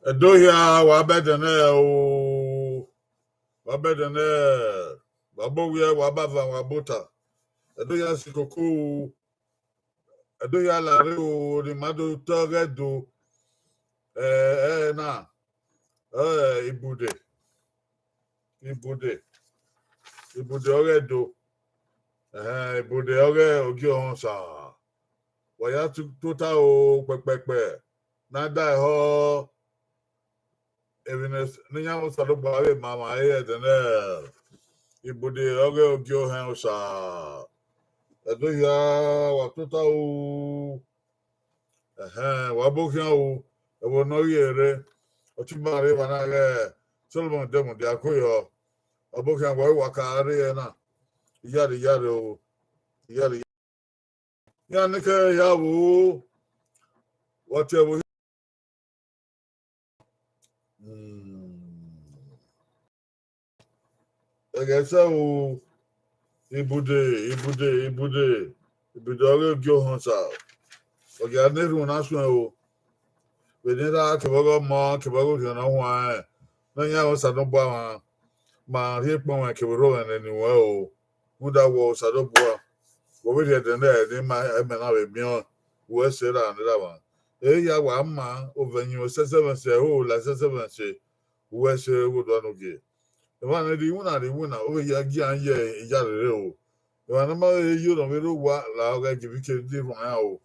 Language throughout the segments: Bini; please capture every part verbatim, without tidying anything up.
Ẹdo hia, wa bẹdẹ nẹ o, wa bẹdẹ nẹ, wa bọ wiẹ, wa ba van, wa bọ ota. Ẹdo hia si koko o, Ẹdo hia la rre o, ne ima do te ọghe Ẹdo, ẹ, ẹ na, ẹ, Ibude, Ibude, Ibude ọghe Ẹdo, ẹhẹn, Ibude ọghe Ogie Ohọn Osa. Wa ya tu-, tota o, kpẹkpẹkpẹ, ne a da ehọ, emwi ne, ne iran vbe Osanobua vbe ma mwa ẹdẹ nẹ, Ibude ọghe Ogie Ohọn Osa. Ẹdo hia, wa tota o. Ẹhẹn, wa bọ khian o, ẹvbo ne ọ ghi rre, ọtẹn ima rre evba na ghẹ Solomon de mudia ko yọ, wa bọ khian, wa wa ka rre ẹre na, iyare iyare o, iyare iyare. Iran ni ke ya vbo, wa tie ẹvbo hia. Hmm. Ẹghẹ sẹ o, Ibude, Ibude, Ibude, Ibude ọghe Ogie Ohọn Osa. Ọ gia na erhunmwu na suẹn o. Vbene erha kevbe ọghe ọmọ, kevbe ọghe orhiọn ne ọ huanrẹn, ne ọ yan Osanobua mwa, ma rhie ekpọnmwẹ kevbe orhọmwẹ ne eni ruẹn o. Rhunmwuda wẹ Osanobua, wẹ vbe rhie ẹdẹ nẹ ne ima, ẹmwẹ na vbe miẹn uwẹ sẹ ra ne erha mwa. Ẹ i ya wa ma ovbi ẹyin, sẹsẹ mwẹ sẹ, ẹhoho la sẹsẹ mwẹ sẹ, uwẹ sẹ vbe odua ne u gie. Emwa ne rhie iwinna, rhie iwinna, ọ vbe ya gie iran ye iyare rre o. Emwa ne ma vbe yo ne ọ vbe rre owa, la ọghe gie vbe ke dee rhuan iran o.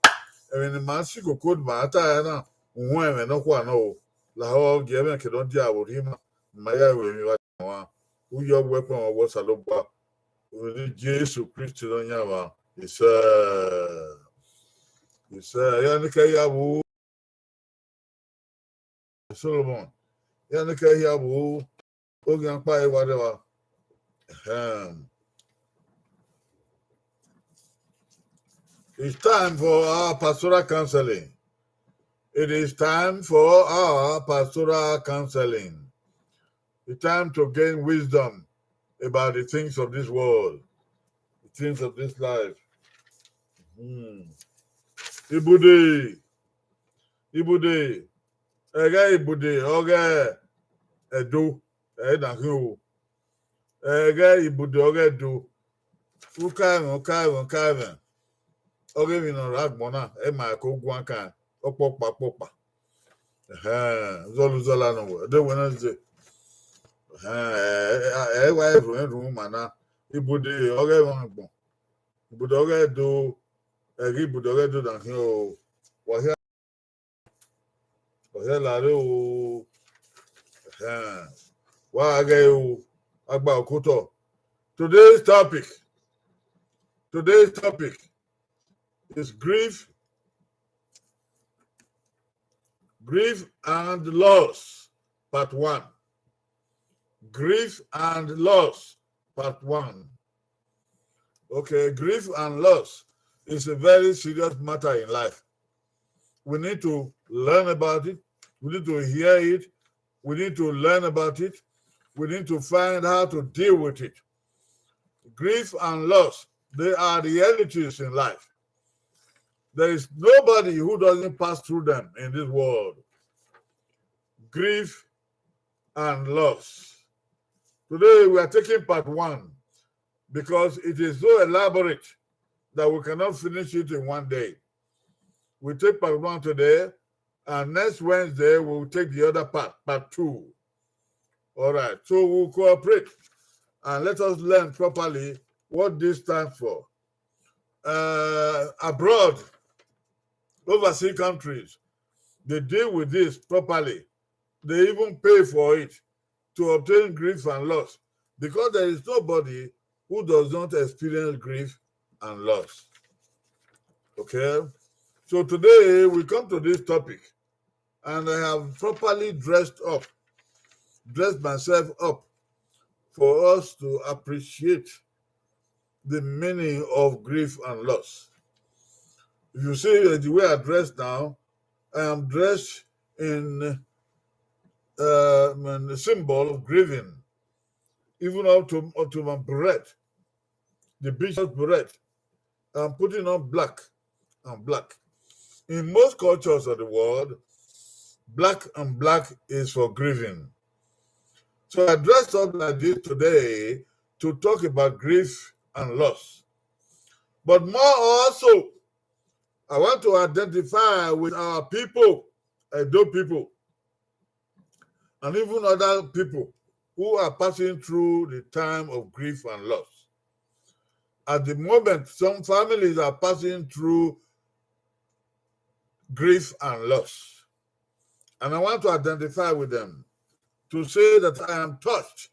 Ẹmwẹ ne ima si koko ne ima ta ẹre na, uhunmwu ẹmwẹ nọkhua nọ o. Lahọ gie ẹmwẹ ke ne ọ dia vbe orhiọn ima, ne ima ya ru emwi vbe agbọn mwa. Uyi ọ wẹ kpọnmwẹ ọghe Osanobua, vbe eni Jesu Kristi Nọyaẹnmwa. Isẹ, isẹ, iran ni ke ya vbo, Solomon, iran ni ke ya vbo, oghian kpa ẹre wa rre evba. Ahem. It's time for our pastoral counseling. It is time for our pastoral counseling. It's time to gain wisdom about the things of this world, the things of this life. Hmm. Ibude, Ibude, ẹghẹ Ibude ọghe Ẹdo, ẹ i na khin o. Ẹghẹ Ibude ọghe Ẹdo, ukaẹmwẹ, ukaẹmwẹ, ukaẹmwẹ. Ọghe emwi ne ọ rre agbọn na, ẹ ma ko guan kan, ọkpọkpa, ọkpọkpa. Ẹhẹn, zọlọ, zọlọ nọ wẹ, de wẹ na ze. Ẹhẹn, ẹ, ẹ, ẹ wa erhunmwu, erhunmwu ma na. Ibude ọghe ẹmwẹ agbọn. Ibude ọghe Ẹdo, ẹghẹ Ibude ọghe Ẹdo na khin o. Wa hia, wa hia la rre o. Ẹhẹn. Wa gha ghẹ o, a gba okotọ. Today's topic, today's topic is grief, grief and loss, part one. Grief and loss, part one. Okay, grief and loss is a very serious matter in life. We need to learn about it. We need to hear it. We need to learn about it. We need to find how to deal with it. Grief and loss, they are realities in life. There is nobody who doesn't pass through them in this world. Grief and loss. Today we are taking part one because it is so elaborate that we cannot finish it in one day. We take part one today, and next Wednesday we will take the other part, part two. All right, so we'll cooperate and let us learn properly what this stands for. Uh, abroad, overseas countries, they deal with this properly. They even pay for it to obtain grief and loss, because there is nobody who does not experience grief and loss. Okay? So today we come to this topic, and I have properly dressed up, dressed myself up for us to appreciate the meaning of grief and loss. If you see, uh, the way I dress now, I am dressed in, uh, in the symbol of grieving, even up to, up to my beret, the bishop's beret. I'm putting on black and black. In most cultures of the world, Black and black is for grieving. So I dressed up like this today to talk about grief and loss. But more also, I want to identify with our people, Edo people, and even other people who are passing through the time of grief and loss. At the moment, some families are passing through grief and loss. And I want to identify with them to say that I am touched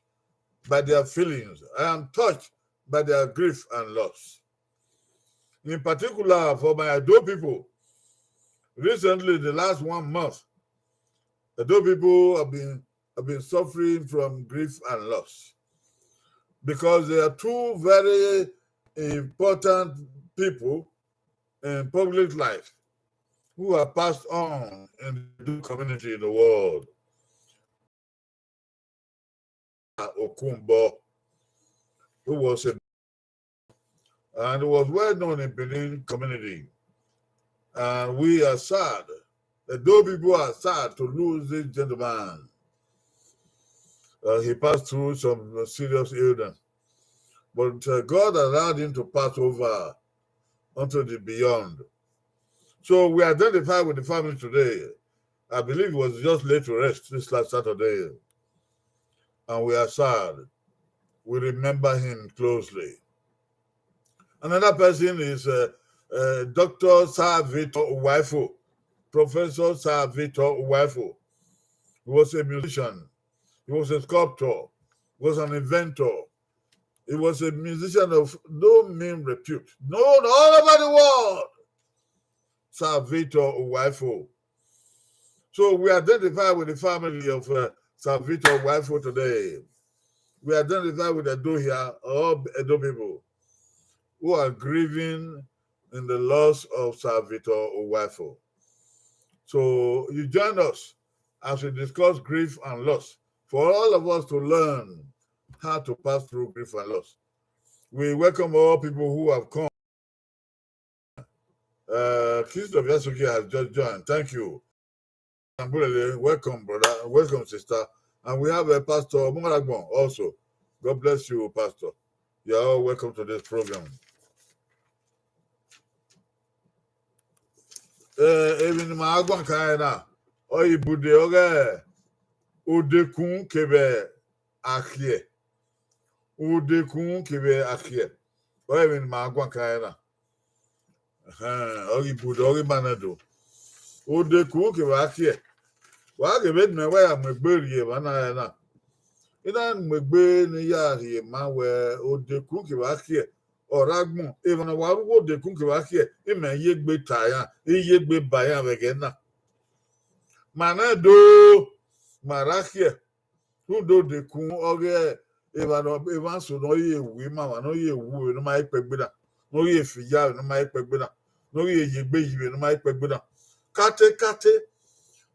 by their feelings. I am touched by their grief and loss. In particular, for my Edo people, recently, the last one month, Edo people have been, have been suffering from grief and loss because they are two very important people in public life who have passed on in the community in the world. Okunbo, who was a, and was well known in Benin community. And we are sad. The Edo people are sad to lose this gentleman. Uh, he passed through some serious illness, but uh, God allowed him to pass over onto the beyond. So we identify with the family today. I believe he was just laid to rest this last Saturday. And we are sad. We remember him closely. Another person is uh, uh, Doctor Sir Victor Uwaifo, Professor Sir Victor Uwaifo. He was a musician. He was a sculptor. He was an inventor. He was a musician of no mean repute, known all over the world. Sir Victor Uwaifo. So we identify with the family of uh, Sir Victor Uwaifo today. We identify with Edo here, all Edo people who are grieving in the loss of Sir Victor Uwaifo. So you join us as we discuss grief and loss for all of us to learn how to pass through grief and loss. We welcome all people who have come. Uh, Christoph Yasuki has just joined. Thank you. Ambulele, welcome, brother. Welcome, sister. And we have a Pastor Omaragbon also. God bless you, Pastor. You are all welcome to this program. Eh, emwi ne ima guan kan ẹre na, ọ ibude ọghe odekun kevbe akhiẹ. Odekun kevbe akhiẹ. Ọ emwi ne ima guan kan ẹre na. Ẹhẹn, ọ ghi ibude, ọ ghi ma nẹ do. Odekun kevbe akhiẹ. Wa ghe vbene imẹ wa ya mu egbe rhie emwa na ẹre na. I na mu egbe ne I ya rhie ma wẹ odekun kevbe akhiẹ. Ọ rre agbọn, emwa ne wa ru odekun kevbe akhiẹ, imẹ ye egbe ta iran, I ye egbe ba iran vbe ẹghẹ na. Ma nẹ do, ma rre akhiẹ, rhunmwuda odekun ọghe emwa ne ọ, emwa so ne ọ ye wu ima, emwa ne ọ ye wu vbe ne ọ ma ye kpẹgbe na, ne ọ ye fi ya vbe ne ọ ma ye kpẹgbe na, ne ọ ye ye egbe yi vbe ne ọ ma ye kpẹgbe na. Kate kate,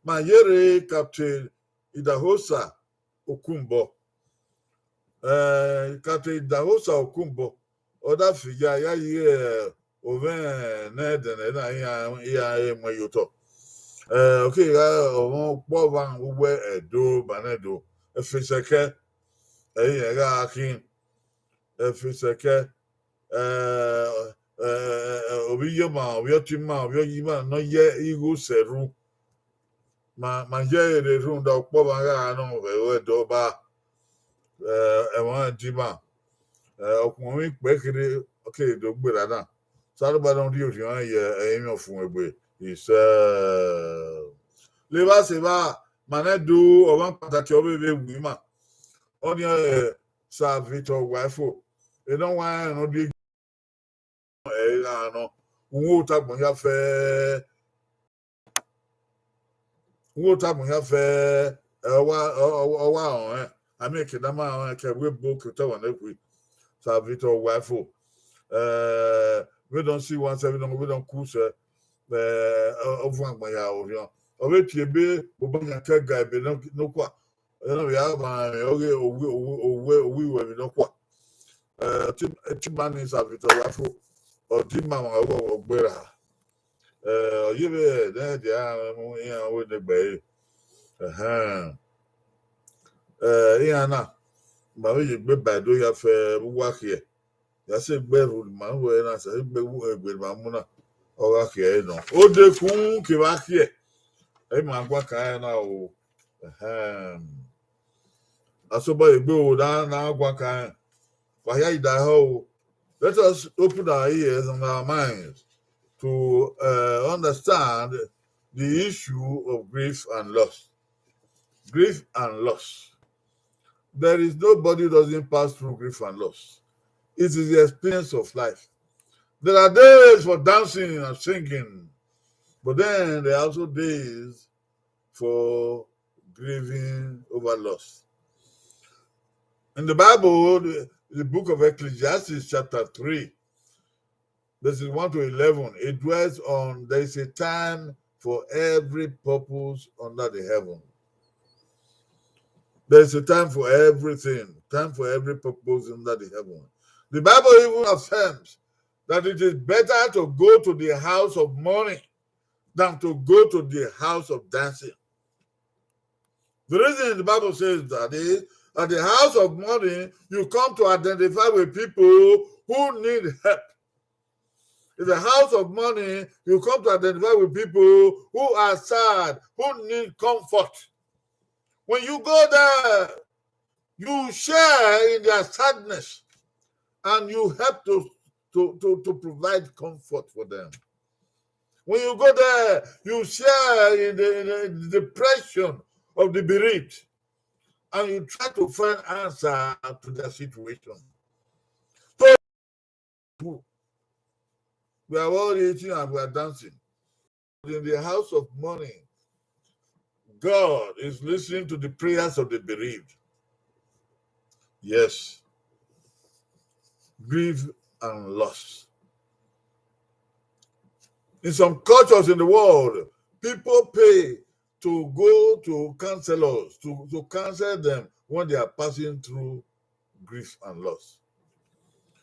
ma yerre Captain Idahosa Okunbo. Eh, Captain Idahosa Okunbo, ọ da fi ya, ya ye, eh, ovẹn ne ẹdẹnẹ na, iran, iran mu ẹre ye otọ. Eh, ọ kegha, ọmọ ọkpọ ọmwa uwu Ẹdo, Banẹdo, Efesẹkẹ, ẹre irẹn gha khin, Efesẹkẹ, eh, eh, eh, ovbi iyoma, ovbi ọtẹn ima, ovbi ọye ima ne ọ ye igho sẹ erhu. Ma, ma ye ẹre rhunmwuda ọkpọ ọmwa gha nọ vbe ẹdẹ ọba, eh, ẹmwẹ ọnrẹn di ima. Eh, ọkhuọnmwi ikpẹ kherhe, ọ keghi do gberra na. Osanobua ne ọ rhie orhiọn ẹnrẹn ye ẹrinmwi ọfumwegbe, isẹ. Levba sevba, ma nẹ do, ọmwa kpataki ọ vbe vbe wu ima. Ọnii ọre Sir Victor Uwaifo. Enọ wa rẹn ne ọ die ẹre gha nọ, uhunmwu ota agbọn hia fẹẹ, uhunmwu ota agbọn hia fẹẹ, ẹ, ọ wa, ọ, ọ, ọ wa rẹn ọnrẹn, a miẹn ke ne a ma rẹn ọnrẹn ke ẹvbo ebo ke otọ ẹmwẹ ne khui. Sir Victor Uwaifo, eh, vbe dọn si wan sẹ, vbe dọn, vbe dọn ku sẹ, eh, ọ, ọ vuọn agbọn ya orhiọn. Ọ vbe tie ebe, obọ yan ke ga ebe nọ, nọkhua. Ena vbe a ma rẹn ọghe owi, owi, owi, owi iwẹ emwi nọkhua. Eh, ọtẹn, ọtẹn ima ni Sir Victor Uwaifo, ọ di ima mwa ọghọghọ gberra. Eh, ọ ye vbe ne ẹ dia iran mu iran ru ne egbe ẹre. Ẹhẹn. Eh, iran na, ma vbe ye egbe ba do ya fẹ vbe uwa khiẹ. Ya sẹ egbe rhunmwuda ma wẹ na, sẹ egbe wu egbe ma mu na, ọ gha khiẹ ẹre nọ. Odekun kevbe akhiẹ, ẹ ma gua kan ẹre na o. Ẹhẹn. Asobọ egbe o na, na gua kan ẹre. Wa hia idaehọ o. Let us open our ears and our minds to uh, understand the issue of grief and loss. Grief and loss. There is nobody who doesn't pass through grief and loss. It is the experience of life. There are days for dancing and singing, but then there are also days for grieving over loss. In the Bible, the, the book of Ecclesiastes, chapter three, verses one to eleven, it dwells on there is a time for every purpose under the heaven. There is a time for everything, time for every purpose under the heaven. The Bible even affirms that it is better to go to the house of mourning than to go to the house of dancing. The reason the Bible says that is, at the house of mourning, you come to identify with people who need help. In the house of mourning, you come to identify with people who are sad, who need comfort. When you go there, you share in their sadness and you help to, to, to, to provide comfort for them. When you go there, you share in the, in the depression of the bereaved and you try to find answer to their situation. So, we are all eating and we are dancing. In the house of mourning, God is listening to the prayers of the bereaved. Yes. Grief and loss. In some cultures in the world, people pay to go to counselors, to, to counsel them when they are passing through grief and loss.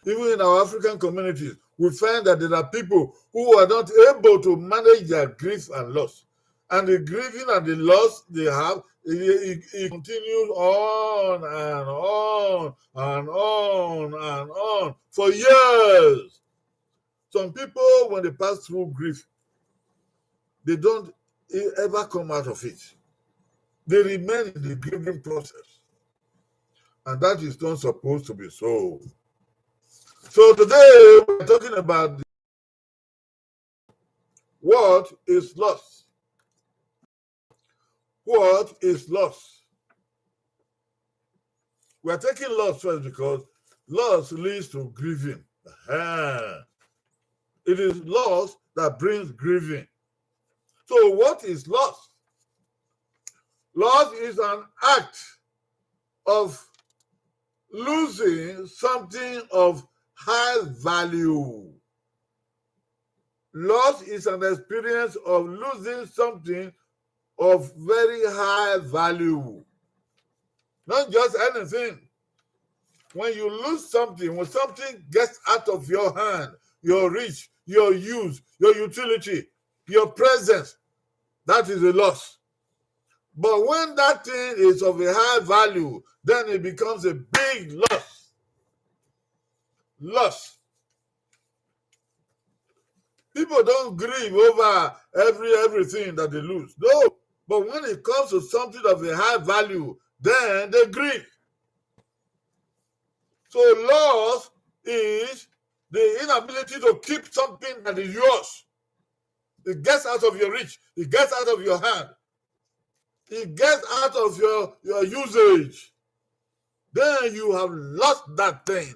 Even in our African communities, we find that there are people who are not able to manage their grief and loss. And the grieving and the loss they have, it, it, it continues on and on and on and on for years. Some people, when they pass through grief, they don't e- ever come out of it. They remain in the grieving process. And that is not supposed to be so. So today, we're talking about the, what is loss? What is loss? We are taking loss first because loss leads to grieving. Ehen. It is loss that brings grieving. So, what is loss? Loss is an act of losing something of high value. Loss is an experience of losing something of very high value. Not just anything. When you lose something, when something gets out of your hand, your reach, your use, your utility, your presence, that is a loss. But when that thing is of a high value, then it becomes a big loss. Loss. People don't grieve over every everything that they lose. No, but when it comes to something of a high value, then they grieve. So loss is the inability to keep something that is yours. It gets out of your reach. It gets out of your hand. It gets out of your, your usage. Then you have lost that thing.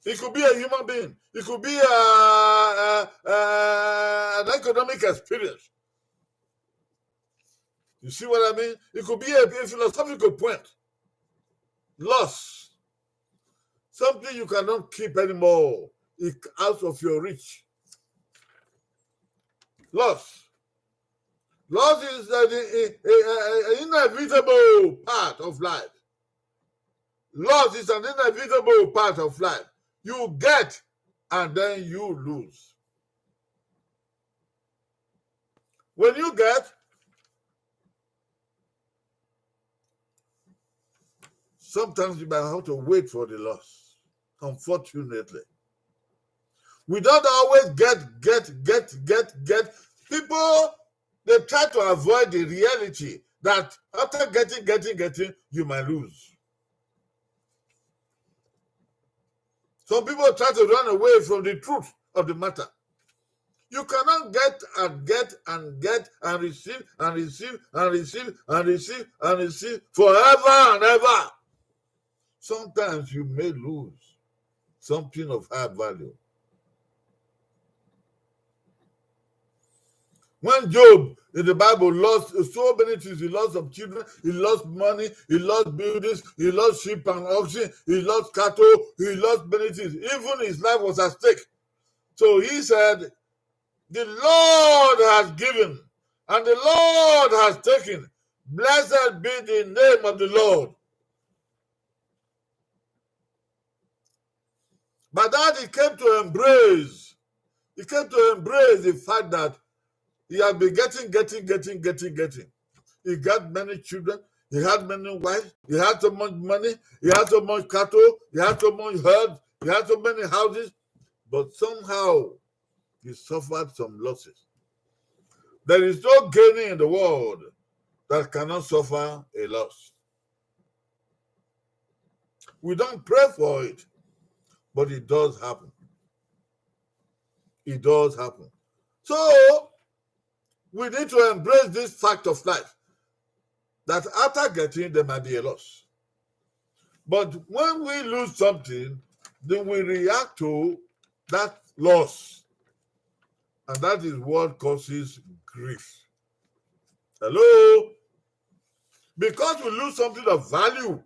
It could be a human being. It could be a, a, a, an economic experience. You see what I mean? It could be a, a philosophical point. Loss. Something you cannot keep anymore. It's out of your reach. Loss. Loss is an inevitable part of life. Loss is an inevitable part of life. You get and then you lose. When you get, Sometimes you might have to wait for the loss. Unfortunately, we don't always get, get, get, get, get. People, they try to avoid the reality that after getting, getting, getting, you might lose. Some people try to run away from the truth of the matter. You cannot get and get and get and receive and receive and receive and receive and receive forever and ever. Sometimes you may lose something of high value. When Job in the Bible lost so many things, he lost some children, he lost money, he lost buildings, he lost sheep and oxen, he lost cattle, he lost many things. Even his life was at stake. So he said, "The Lord has given, and the Lord has taken. Blessed be the name of the Lord." By that, he came to embrace, he came to embrace the fact that he had been getting, getting, getting, getting, getting. He got many children. He had many wives. He had so much money. He had so much cattle. He had so much herds. He had so many houses. But somehow, he suffered some losses. There is no gaining in the world that cannot suffer a loss. We don't pray for it, but it does happen. It does happen. So, we need to embrace this fact of life, that after getting, there might be a loss. But when we lose something, then we react to that loss. And that is what causes grief. Hello? Because we lose something of value,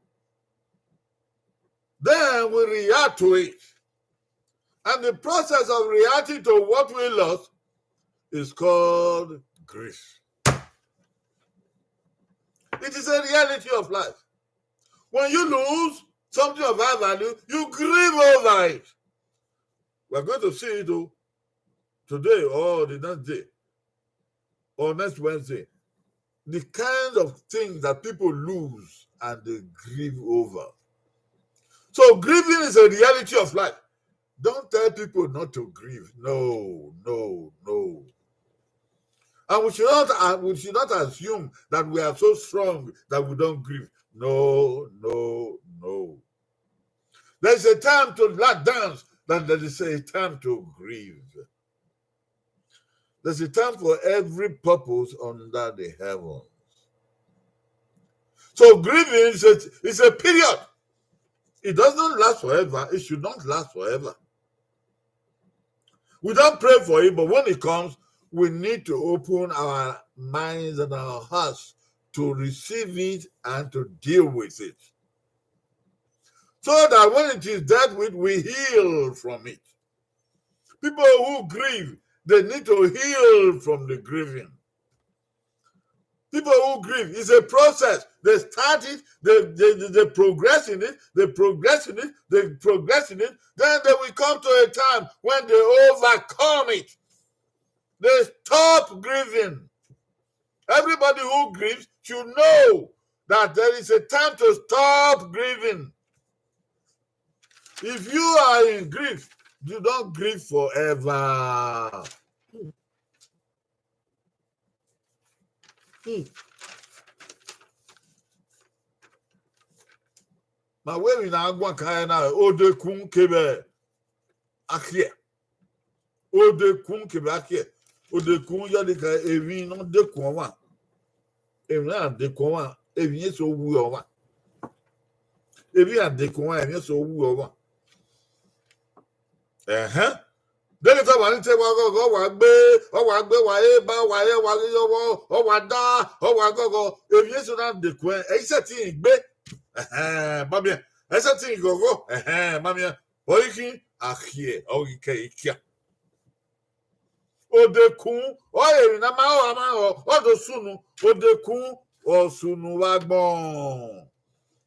then we react to it. And the process of reacting to what we lost is called grief. It is a reality of life. When you lose something of high value, you grieve over it. We're going to see it, oh, today or the next day or next Wednesday. The kind of things that people lose and they grieve over. So grieving is a reality of life. Don't tell people not to grieve. No, no, no. And we should not, uh, we should not assume that we are so strong that we don't grieve. No, no, no. There's a time to la-, dance, and there is a time to grieve. There's a time for every purpose under the heavens. So grieving is a, is a period. It does not last forever. It should not last forever. We don't pray for it, but when it comes, we need to open our minds and our hearts to receive it and to deal with it. So that when it is dealt with, we heal from it. People who grieve, they need to heal from the grieving. People who grieve, it's a process. They start it, they, they, they, they progress in it, they progress in it, they progress in it. Then they will come to a time when they overcome it. They stop grieving. Everybody who grieves should know that there is a time to stop grieving. If you are in grief, you don't grieve forever. Hmm. Ma wẹ emwi ne a guan kan ẹre na, odekun kevbe akhiẹ. Odekun kevbe akhiẹ. Odekun ya deka emwi ne ọ dekun ọmwa. Emwi ne a dekun ọmwa, emwi eso wu ọmwa. Emwi a dekun ọmwa, emwi eso wu ọmwa. Ẹhẹn. Deghẹ te wa ni te wa ghọghọ, ọ wa gbe, ọ wa gbe, wa re ba, wa re, wa ghi yọghọ, ọ wa da, ọ wa ghọghọ, emwi eso na dekun ẹn, ẹ i sẹtin gbe. Ẹhẹn, ma miẹn, ẹ i sẹtin ghọghọ, ẹhẹn, ma miẹn, ọ i khin, akhiẹ, ọ ghi kẹ i kia. Odekun, ọ re emwi ne a ma rọ, a ma rọ, ọ do sunu, odekun, ọ sunu vbe agbọn.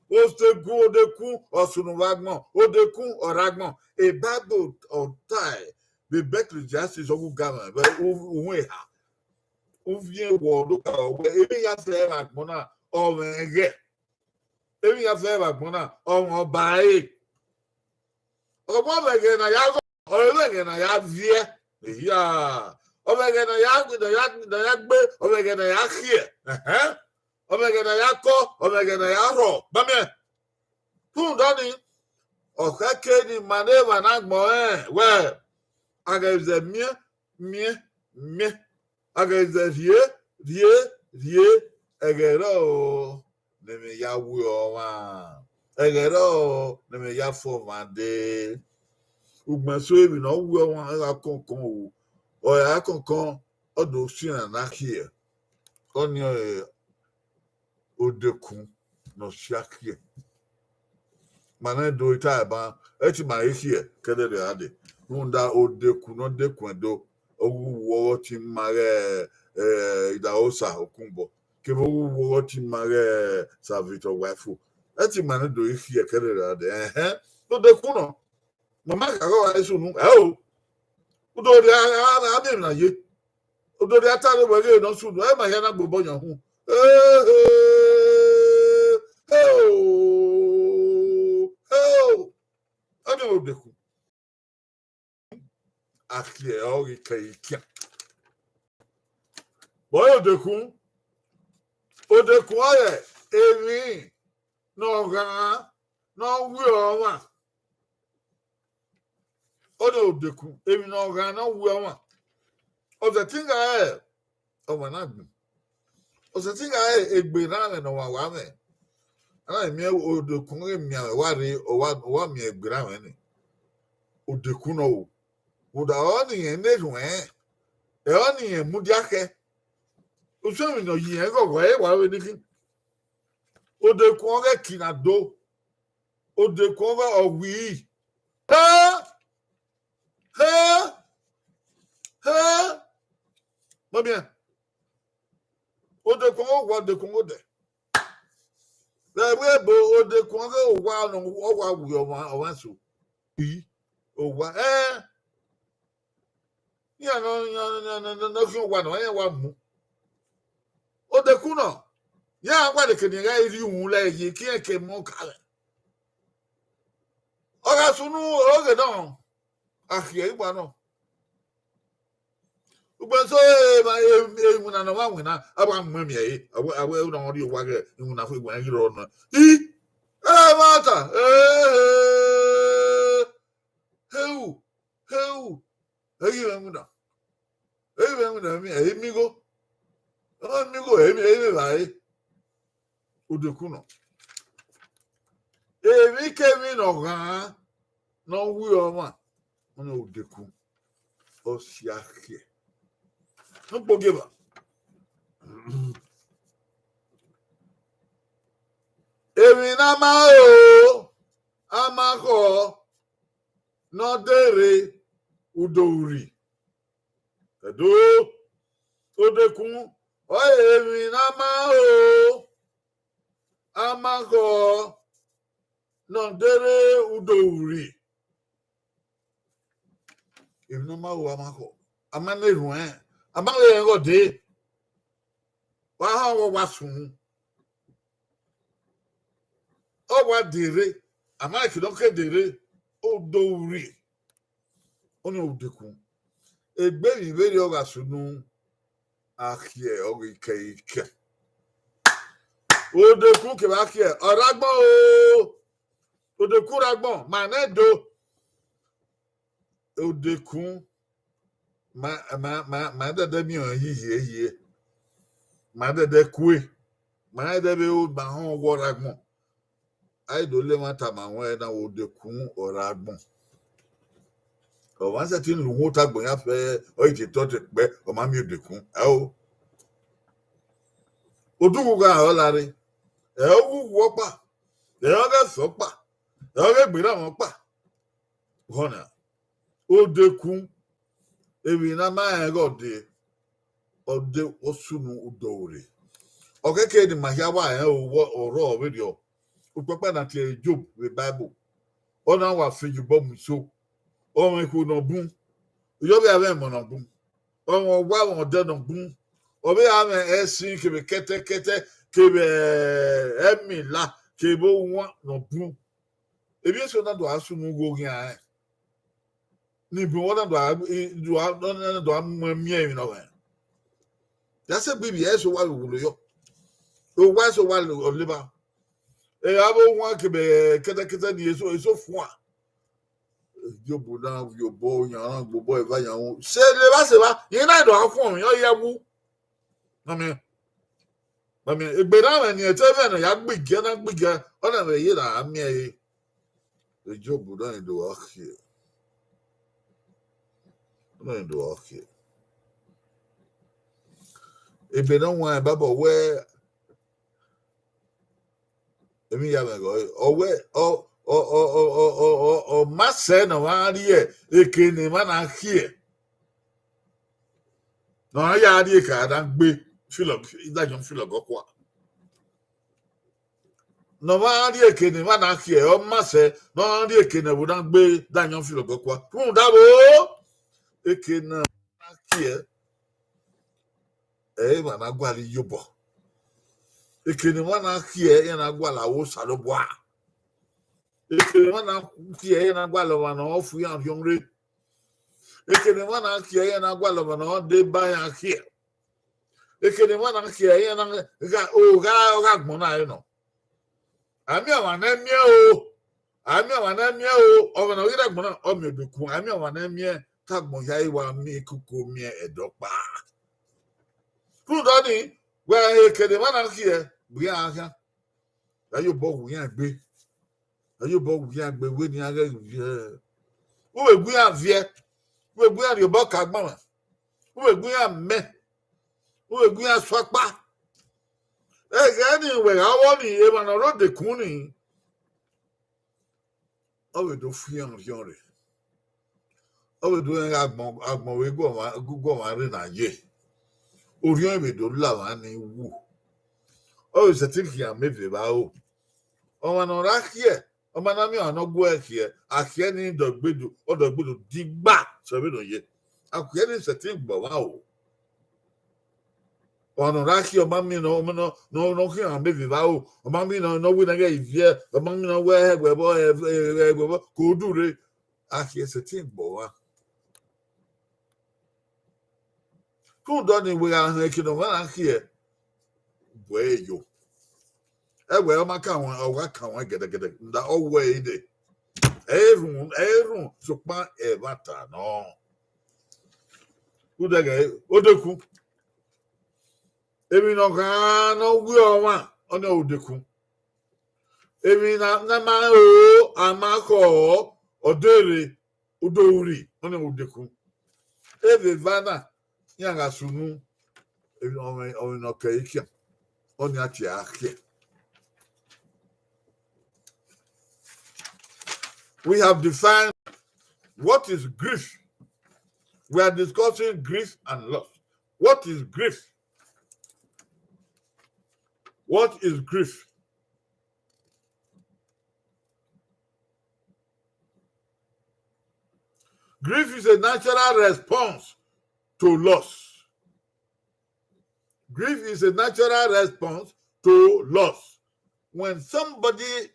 Odekun, odekun, ọ sunu vbe agbọn, odekun, ọ rre agbọn. E Bible ọ tae, vbe Ecclesiastes ọ gu ga mwẹ, vbe u-, uhunmwu eha. Uviẹn wọ do ka wẹ, emwi ya sẹ vbe agbọn na, ọ mwẹ ẹghẹ. Emwi ya fẹ vbe agbọn na, ọmwa ọba ẹre. Ọ ma vbe ẹghẹ ne a ya ghọ, ọ vbe ẹghẹ ne a ya viẹ. Ehia. Ọ vbe ẹghẹ ne a ya, ne a ya, ne a ya gbe, ọ vbe ẹghẹ ne a ya khiẹ. Ẹhẹn. Ọ vbe ẹghẹ ne a ya kọ, ọ vbe ẹghẹ ne a ya rhọ. Gba miẹn. Rhunmwuda ọnii, ọ khẹke ne ima ne emwa na gbẹn ọnrẹn wẹẹ, a ghẹ zẹ miẹn, miẹn, miẹn. A ghẹ zẹ rhie, rhie, rhie, ẹghẹ rrọọ ne emwi ya wi ọmwa, ẹghẹ rrọọ ne emwi ya fo ọmwa dee. Ugbẹn so emwi ne ọ wi ọmwa gha kọnkọn o, ọ gha kọnkọn, ọ do siẹn na khiẹ, ọnii ọre odekun ne ọ sia khiẹ. Ma nẹ do ta ẹban, ẹ ti ma he khiẹ kẹdẹrriọ dee. Rhunmwuda odekun ne ọ dekun Ẹdo, ọ wu ọghe ọtẹn ima ghẹ, eh, Idahosa Okunbọ, kevbe ọ wu ọghe ọtẹn ima ghẹ Savit Ọwaifo. Ẹ ti ma nẹ do he khiẹ kẹdẹrriọ dee. Ẹhẹn, odekun nọ. Mama ka ghe ọre sunu, ẹ o. Udo rhia, a, a, a miẹn emwi na ye. Udo rhia ta rre wẹ ghe ne ọ sunu, ẹ ma hia na gbobọ yan hu. Ehe, he o, he o. Ọ ghi vbe odekun. A khiẹ ọ ghi kẹ ikian. Vbe ọ re odekun, odekun ọre emwi ne ọ ghan ne ọ wi ọmwa. Ọ re odekun, emwi ne ọ ghan ne ọ wi ọmwa. Ọ sẹtin gha re ọmwa na gbẹn. Ọ sẹtin gha re egbe erhanmwẹ ne ọmwa wa mwẹ. A na miẹn odekun ghi miẹn mwẹ, wa rre, ọ wa, ọ wa miẹn egbe erhanmwẹ ni. Odekun nọ o. Rhunmwuda ọnii ne erhuẹn, ẹ ọnii mudia khẹ. Usun emwi ne ọ yi rẹn ghọghọ ẹre wa vbe ni khin. Odekun ọghe kinado. Odekun ọghe ọ wi. He! He! He! Mọmiẹn. Odekun ọghe owa, odekun ọghe odẹ. Vbe ẹvbo ebo, odekun ọghe owa nọ, ọ wa wi ọmwa, ọmwa eso. I, owa, eh. Iran nọ, iran nọ, iran nọ, nọ, nọ, khian owa nọ, iran wa mu. Odekun nọ, iran wa leke ne iran gha rhie uhunmwu la yi, ke iran ke mu ka rẹ. Ọ gha sunu, oghe nọ, a khiẹ igba nọ. Ugbẹn so, e, e, e, iwinna ne ọ wa winna, a wa mu ẹmwẹ ẹre, a wẹ, a wẹ, na rhie owa ghe iwinna fo, iwinna ghi rrọọ nọ. I, e, mata, e, e, heu, heu, ẹ i ghi mwẹ iwinna. Ẹ i ghi mwẹ iwinna, ẹ i mi igho. Ọ i mi igho, ẹ i mi, ẹ i mi evbare. Odekun nọ. Emwikemwi ne ọ ghan ne ọ wi ọmwa, ọnii odekun, ọ sia khiẹ. Ne u kpogieva. Emwi ne a ma ro, a ma khọ, ne ọ de rre, u do rri. Ẹdo, odekun, ọ re emwi ne a ma ro, a ma khọ, ne ọ de rre, u do rri. Emwi ne ọ ma ro, a ma khọ, a ma na erhuẹn, a ma vbe rẹn ghe ọ dee. Wa ha ọghe wa sun. Ọ wa de rre, a ma ke ne ọ ke de rre, u do rri. Ọnii odekun. Egbe emwi vberriọ gha sunu, a khiẹ ọghe ikẹre ikẹre. Odekun kevbe a khiẹ, ọ rre agbọn o. Odekun rre agbọn, ma nẹ do. Odekun, ma, ma, ma, ma dẹdẹ miẹn ọnrẹn hihie hie. Ma dẹdẹ kue. Ma dẹdẹ vbe ru ma họn wọ rre agbọn. A i do le emwa tama wẹẹ na, odekun ọ rre agbọn. Ọmwa sẹtin ne uhunmwu ota agbọn ya fẹ, ọ i te tọ te kpẹ, ọ ma miẹn odekun. Ẹo. Odughu gha rọ lare. Ẹ oghughu ọkpa. Ẹ ọghe ẹfe ọkpa. Ẹ ọghe egbe erha mwẹ ọkpa. Họna, odekun, emwi ne a ma rẹn ghe ọ dee, ọ de, ọ sunu u do rre. Ọ kẹkẹ ne ima hia wa rẹn o, ọ rrọọ vberriọ. Ukpẹkpa na tie Job vbe Bible. Ọ na wa fi ye obọ mu iso. Ọ mwẹ ikhuo ne ọ bun. Iyọvbe a mwẹ emọ ne ọ bun. Ọ mwẹ ọwa, ọ mwẹ ọdẹ ne ọ bun. Ọ vbe gha mwẹ ẹsin kevbe kẹtẹkẹtẹ, kevbe ẹmila, kevbe ohuan ne ọ bun. Emwi eso na do gha sunu ghe oghian rẹn. Ne ibun na do gha, do gha, do gha mu miẹn emwi ne ọ mwẹ. Ya sẹ gbe ivbi ẹse owa vbe wulo yọ. Owa ẹse owa ọ leba. Ẹ, avbe ohuan kevbe kẹtẹkẹtẹ ni eso, eso fuan. Job na vbe obọ, yan na gbe obọ eva yan wu. Se levba se evba, irẹn na do gha fuọn emwi, ọ ya wu. Ma miẹn, ma miẹn, egbe na mwẹ ni ẹtẹ vbe ne ọ ya gbe igiẹ na gbe igiẹ, ọ na vbe ye na a miẹn ẹre. Job na do gha khiẹ. Ọ na do gha khiẹ. Egbe ne ọ wan Baibol wẹẹ, emwi ya mwẹ ghe ọre, ọ wẹẹ, ọ, ọ, ọ ma sẹ ne ọ ma rhie eke ne emwa na khiẹ. Ne ọ ya rhie eke a na gbe, filọ, idayọn filọ gọ kua. Ne ọ ma rhie eke ne emwa na khiẹ, ọ ma sẹ, ne ọ rhie eke ne ẹvbo na gbe, idayọn filọ gọ kua. Rhunmwuda vbo, eke ne a khiẹ, ẹ i emwa na gualọ iyobọ. Eke ne emwa na khiẹ, iran na gualọ aro Osanobua. Eke ne emwa na khiẹ, iran na gualọ ọmwa ne ọ fu iran rhiọn rre. Eke ne emwa na khiẹ, iran na gualọ ọmwa ne ọ deba iran khiẹ. Eke ne emwa na khiẹ, iran na gha, ogha, ogha agbọn na re nọ. A miẹn ọmwa ne ẹ miẹn o, a miẹn ọmwa ne ẹ miẹn o, ọmwa ne ọ ghi rre agbọn na, ọ miẹn odekun, a miẹn ọmwa ne ẹ miẹn, te agbọn hia i wa miẹn kuku miẹn ẹdẹ ọkpa. Rhunmwuda ọnii, wẹ eke ne emwa na khiẹ, bu iran khian. Ya ye obọ wu iran egbe. Ya ye obọ wu iran egbe, wẹ ne iran ghẹ viẹ. U vbe gu iran viẹ, u vbe gu iran rhie obọ ka agbọn mwa, u vbe gu iran mẹ, u vbe gu iran sọ ọkpa. Ẹghẹ nii wẹ gha vbọ nii, emwa ne ọ rre odekun nii, ọ vbe do fu iran rhiọn rre. Ọ vbe do rẹn ghe agbọn, agbọn vbe gu ọmwa, gu ọmwa rre ne a ye. Orhiọn vbe do la ọmwa ni wu. Ọ vbe sẹtin khian mẹ vbe evba ro. Ọmwa ne ọ ra khiẹ, ọmwa na miẹn ọmwa ne ọ gu ẹre khiẹ, a khiẹ ni dọgbedo, ọ dọgbedo digba sẹ vbene ọ ye. A khiẹ ni sẹtin gbe ọmwa o. Ọmwa ne ọ ra khiẹ, ọ ma miẹn ne ọ, ne ọ, ne ọ, ne ọ khian mẹ vbe evba ro, ọ ma miẹn ne ọ, ne ọ wẹ ne ọ ghẹ iviẹ, ọ ma miẹn ne ọ wẹ ẹghẹ ẹvbo, ẹghẹ ẹvbo, ko du rre, a khiẹ sẹtin gbe ọmwa. Rhunmwuda ọnii, wẹ gha họn eke ne ọmwa na khiẹ, bu ẹre yo. Ẹ wẹ ọ ma ka wọn, ọ wa ka wọn gẹdẹgẹdẹ, rhunmwuda ọ wẹ ẹre dẹ. Ẹ i rhunmwu, ẹ i rhunmwu, sokpan ẹmwata nọ. Udẹghẹ odekun. Emwi ne ọ ghan ne ọ wi ọmwa, ọnii ọre odekun. Emwi ne a ma ro, a ma khọ, ọ do rre, u do rri, ọnii ọre odekun. Evba eva na, iran gha sunu, ọmwa, ọmwa ne ọ kẹ ẹre khian, ọnii a tie a khiẹ. We have defined what is grief. We are discussing grief and loss. What is grief? What is grief? Grief is a natural response to loss. Grief is a natural response to loss. When somebody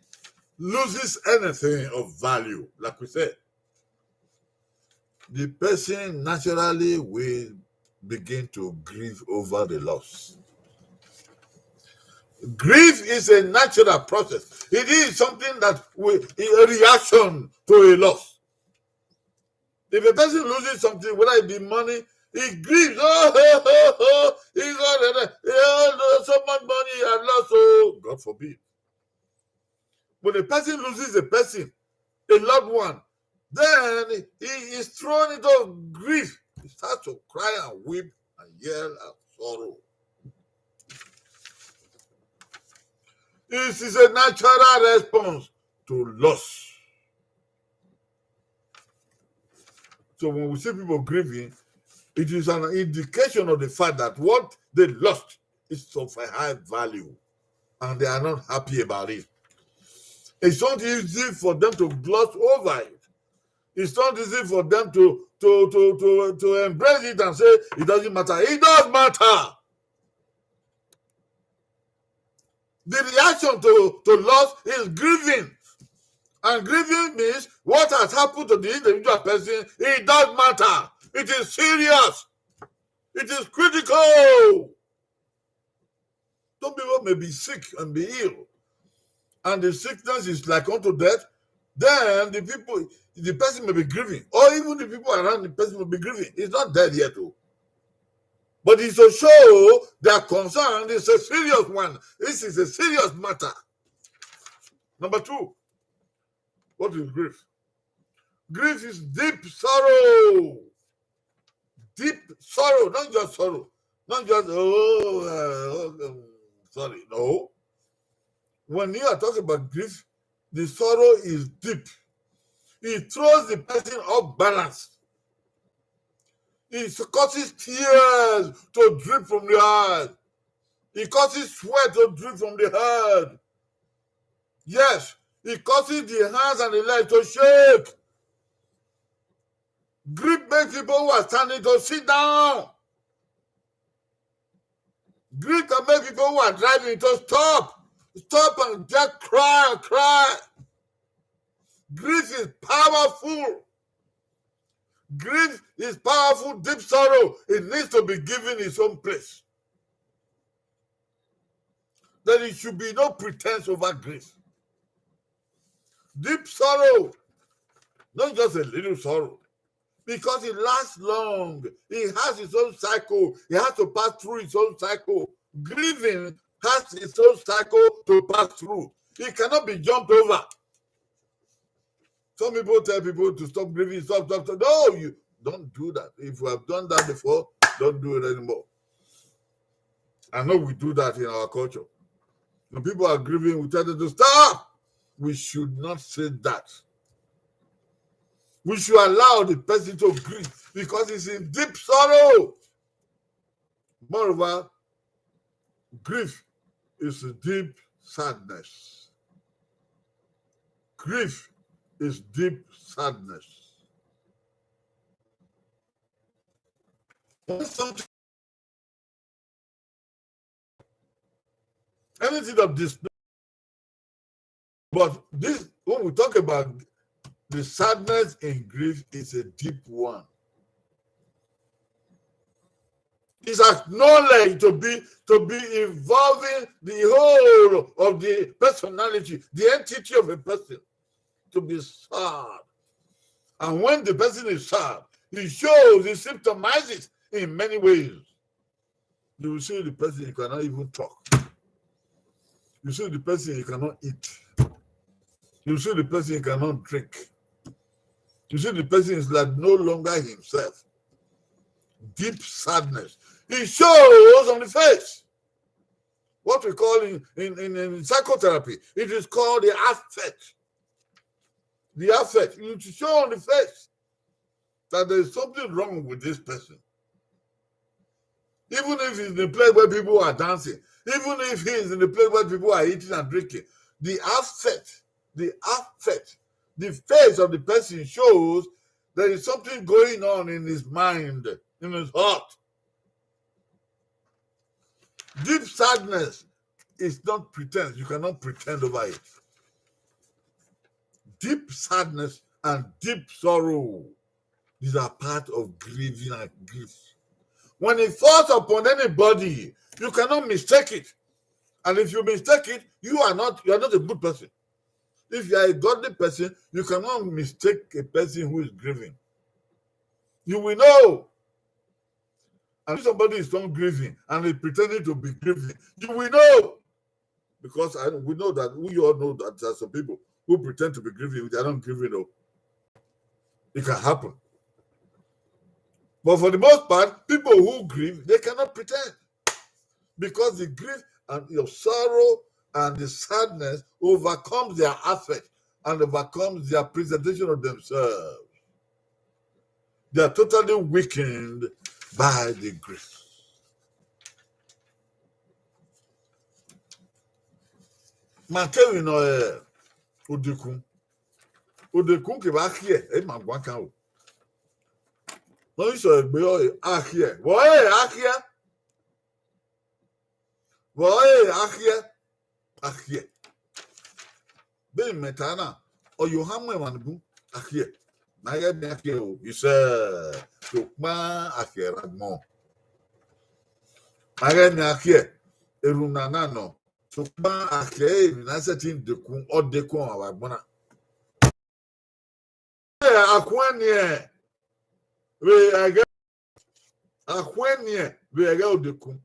loses anything of value, like we said, the person naturally will begin to grieve over the loss. Grief is a natural process. It is something that we, a reaction to a loss. If a person loses something, whether it be money, he grieves. Oh, oh, oh, oh, he got it. Oh, no, so much money I lost. Oh, God forbid. When a person loses a person, a loved one, then he is thrown into grief. He starts to cry and weep and yell and sorrow. It is a natural response to loss. So when we see people grieving, it is an indication of the fact that what they lost is of a high value, and they are not happy about it. It's not easy for them to gloss over it. It's not easy for them to, to, to, to, to embrace it and say it doesn't matter. It does matter. The reaction to, to loss is grieving. And grieving means what has happened to the individual person, it does matter. It is serious. It is critical. Some people may be sick and be ill, and the sickness is like unto death. Then the people, the person may be grieving, or even the people around the person may be grieving. He's not dead yet, though. But it's to show their concern. It's a serious one. This is a serious matter. Number two, what is grief? Grief is deep sorrow. Deep sorrow, not just sorrow. Not just, oh, uh, oh, um, sorry. No. When you are talking about grief, the sorrow is deep. It throws the person off balance. It causes tears to drip from the eyes. It causes sweat to drip from the head. Yes, it causes the hands and the legs to shake. Grief makes people who are standing to sit down. Grief can make people who are driving to stop. Stop and just cry and cry. Grief is powerful. Grief is powerful, deep sorrow. It needs to be given its own place. There should be no pretense over grief. Deep sorrow, not just a little sorrow, because it lasts long. It has its own cycle. It has to pass through its own cycle. Grieving has its own cycle to pass through. It cannot be jumped over. Some people tell people to stop grieving, stop, stop, stop. No, you don't do that. If you have done that before, don't do it anymore. I know we do that in our culture. When people are grieving, we tell them to stop. We should not say that. We should allow the person to grieve because he's in deep sorrow. Moreover, grief is a deep sadness. Grief is deep sadness. When something, anything of this, but this, when we talk about the sadness in grief, is a deep one. It's acknowledged to be, to be involving the whole of the personality, the entity of a person, to be sad. And when the person is sad, it shows, it symptomizes in many ways. You will see the person, you cannot even talk. You see the person, you cannot eat. You see the person, you cannot drink. You see the person is like no longer himself. Deep sadness. It shows on the face. What we call in, in, in, in psychotherapy, it is called the affect. The affect. You show on the face that there is something wrong with this person. Even if he's in the place where people are dancing, even if he is in the place where people are eating and drinking, the affect, the affect, the face of the person shows there is something going on in his mind, in his heart. Deep sadness is not pretense. You cannot pretend over it. Deep sadness and deep sorrow, these are part of grieving and grief. When it falls upon anybody, you cannot mistake it. And if you mistake it, you are not, you are not a good person. If you are a godly person, you cannot mistake a person who is grieving. You will know. And if somebody is not grieving and is pretending to be grieving, you will know. Because I, we know that, we all know that there are some people who pretend to be grieving, they are not grieving, though. It can happen. But for the most part, people who grieve, they cannot pretend. Because the grief and your sorrow and the sadness overcomes their affect and overcomes their presentation of themselves. They are totally weakened by the grief. Ma kevbe nọ, eh, Odekun. Odekun kevbe Akhiẹ, ẹ ma guan kan o. Nọ i sẹ egbe ọre Akhiẹ. Vbe ọre Akhiẹ? Vbe ọre Akhiẹ? Akhiẹ. Vbene imẹ ta na, ọ ye ohan mu emwa ni bun, akhiẹ. Ma ghẹ miẹn akhiẹ o, isẹ, sokpan akhiẹ ra agbọn. Ma ghẹ miẹn akhiẹ, erhunmwu na nọ, sokpan akhiẹ emwi ne a sẹtin dekun, ọ dekun ọmwa vbe agbọn na. A khuẹnniẹn vbe ẹghẹ, a khuẹnniẹn vbe ẹghẹ odekun.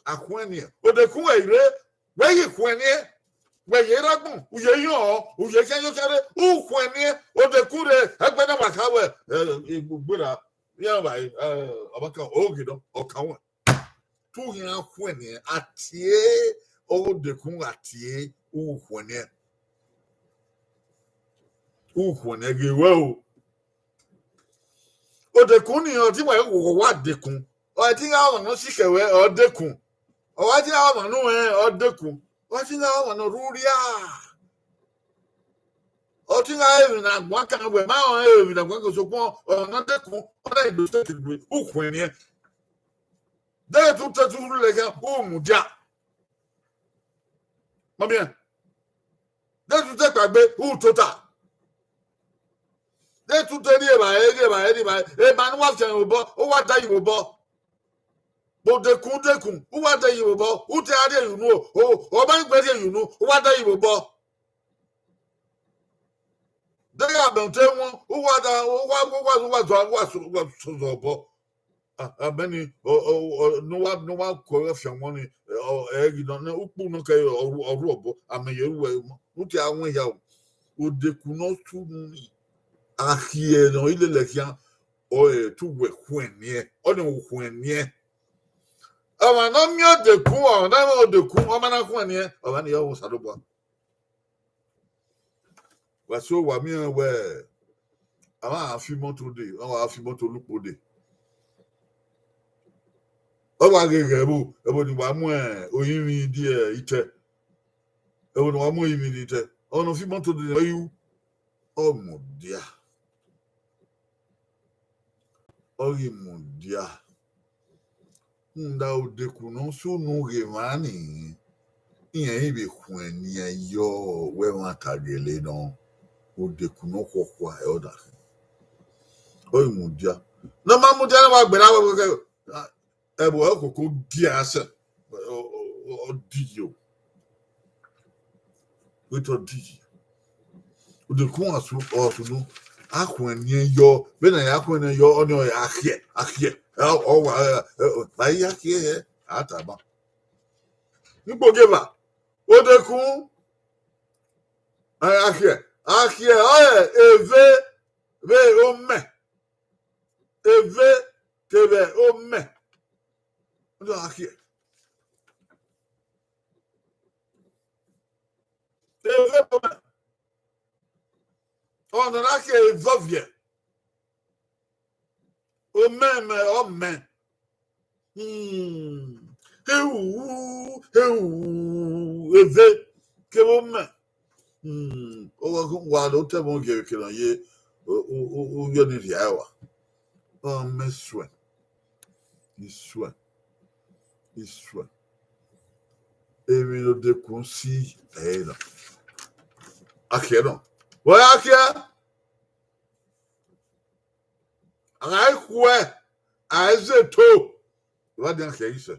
A khuẹnniẹn. Odekun wẹ i rre, wẹ ghi khuẹnniẹn, wẹ ye rre agbọn, u ye yọn, u ye khian ye khian rre, u khuẹnniẹn, odekun rre, ẹgbẹe na wa kha wẹ, ẹ, ẹ, gberra, iran vba, ẹ, ọvbokhan, oghi nọ, ọ kan wẹ. Te u khian khuẹnniẹn, a tie, ọghe odekun gha tie, u khuẹnniẹn. U khuẹnniẹn ghe wẹ o. Odekun ni, ọ te wa, wa dekun. Ọ te gha ọmwa ne ọ sikẹ ruẹ, ọ dekun. Ọ wa te gha ọmwa ne u rẹn, ọ dekun. Ọ wa te gha ọmwa ne ọ rre urria. Ọ te gha emwi ne a guan kan, wẹ ma rẹn emwi ne a guan kan, sokpan ọmwa ne ọ dekun, ọ na do sẹtin gbe, u khuẹnniẹn. Deghẹ te u te, te u rhulẹ khian, u mudia. Ma miẹn. Deghẹ te u te kpaegbe, u tota. Deghẹ te u te rri evbare, rri evbare, rri evbare, emwa ne uwa fian ye obọ, u wa da ye obọ. Vbe odekun, dekun, u wa da ye obọ, u te gha rrie ye unu o, o, ọ ma gbe rrie ye unu, u wa da ye obọ. Deghẹ amẹ te wọn, u wa da, u wa, u wa, u wa zọ, u wa sọ, u wa sọ obọ. A, amẹ ni, ọ, ọ, ọ, ne uwa, ne uwa kọ ọre fian wọn ni, ọ, ẹ ghi nọ, ne ukpu nọ kẹ ọ ru, ọ ru obọ, amẹ ye ru ẹre mọ. U te a wọn hia o. Odekun ne ọ sunu ni, akhiẹ ne ọ i lele khian, ọ, ẹ, te uwẹ khuẹnniẹn, ọnii u khuẹnniẹn. Ọmwa ne ọ miẹn odekun, ọmwa ne ọ miẹn odekun, ọ ma na khuẹnniẹn, ọmwa ni ọ vbe Osanobua. Wa so, wa miẹn wẹ, a ma fi imọto dee, a wa fi imọto lukpo dee. Ọ wa ghe ghẹ ẹvbo, ẹvbo ni wa mu, ẹ, orinmwi die itẹ. Ẹvbo ni wa mu orinmwi die itẹ. Ọ ne ọ fi imọto dee, ọ yu. Ọ mudia. Ọ ghi mudia. Rhunmwuda odekun ne ọ sunu ghe emwa ni, irẹn i vbe khuẹnniẹn yọ, wẹ ẹmwata gele nọ, odekun ne ọ khuọkhua ẹre ọ da khin. Ọ ghi mudia. Ne ọ ma mudia, ne ọ wa gberra wẹ, wẹ, wẹ, ẹvbo ẹre koko gie asẹ, ọ, ọ, ọ, ọ diyi o. Wẹ te ọ diyi. Odekun asu, ọ sunu, a khuẹnniẹn yọ, vbene a ya khuẹnniẹn yọ, ọnii ọre akhiẹ, akhiẹ. Ẹ, ọ wa, ẹ, ẹ, ẹ, a ya khiẹ hẹ, a tama. Ukpogieva, odekun, ẹ, akhiẹ, akhiẹ ọre eve vbe omẹ, eve kevbe omẹ. Ọnii ọre akhiẹ. Eve vbe omẹ. Ọna na khiẹ evọviẹ. Omẹ, mẹ, ọmẹ. Hmm. Heu, heu, eve kevbe omẹ. Hmm. Ọ wa, wa do te ẹmwẹ ogie kere ye, u, u, u, u yọ ni rhia ẹre wa. Ọmẹ suẹn. Isuẹn. Isuẹn. Emwi ne odekun si ẹre na. Akhiẹ nọ. Wẹ akhiẹ. A gha khuẹ, a i zẹ eto. Evba dian khiẹ isẹ.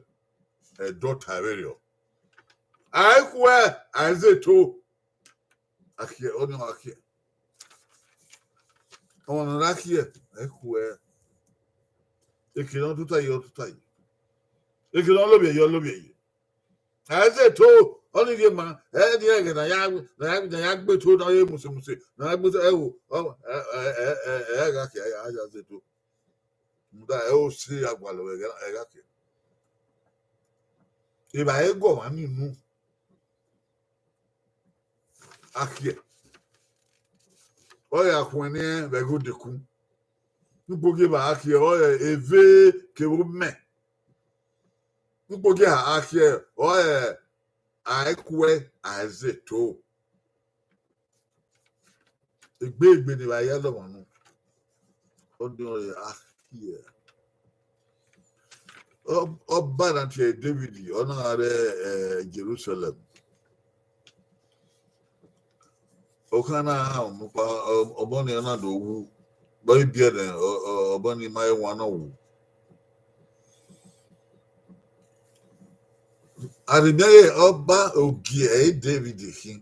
Ẹdẹ ọta vberriọ. A i khuẹ, a i zẹ eto. Akhiẹ, ọnii ọre akhiẹ. Ọmwa ne ọ na khiẹ, a i khuẹ. Eke ne ọ tota ye, ọ tota ye. Eke ne ọ lovbiẹ ye, ọ lovbiẹ ye. A i zẹ eto, ọnii rhie ma, ẹ, ni ẹghẹ ne a ya, ne a ya, ne a ya gbe eto, ne a ya muse muse, ne a ya gbe eto, ẹ wo, ọ, ẹ, ẹ, ẹ, ẹ, ẹ gha khian, a ya zẹ eto. Rhunmwuda ẹ i si a gualọ vbe ẹghẹ, ẹ gha khian. Evbare gu ọmwa ni unu. Akhiẹ. Ọ ya khuẹnniẹn vbe ẹghẹ odekun. Ukpogieva akhiẹ, ọ ya eve kevbe omẹ. Ukpogieva akhiẹ, ọ ya a i khuẹ, a i zẹ eto. Egbe egbe ne evbare ya lọmwa nu. Ọnii ọre akhiẹ. Ọ, ọba na tie David, ọ na gha rre, eh, Jerusalem. Okhan na ha ọmọkpa, ọ-, ọbọ ni ọ na do wu. Vbe ọ i biẹ nẹ, ọ-, ọ-, ọbọ ni ma he wan nọ wu. Arhimiẹnre ọba ogie ẹre David khin,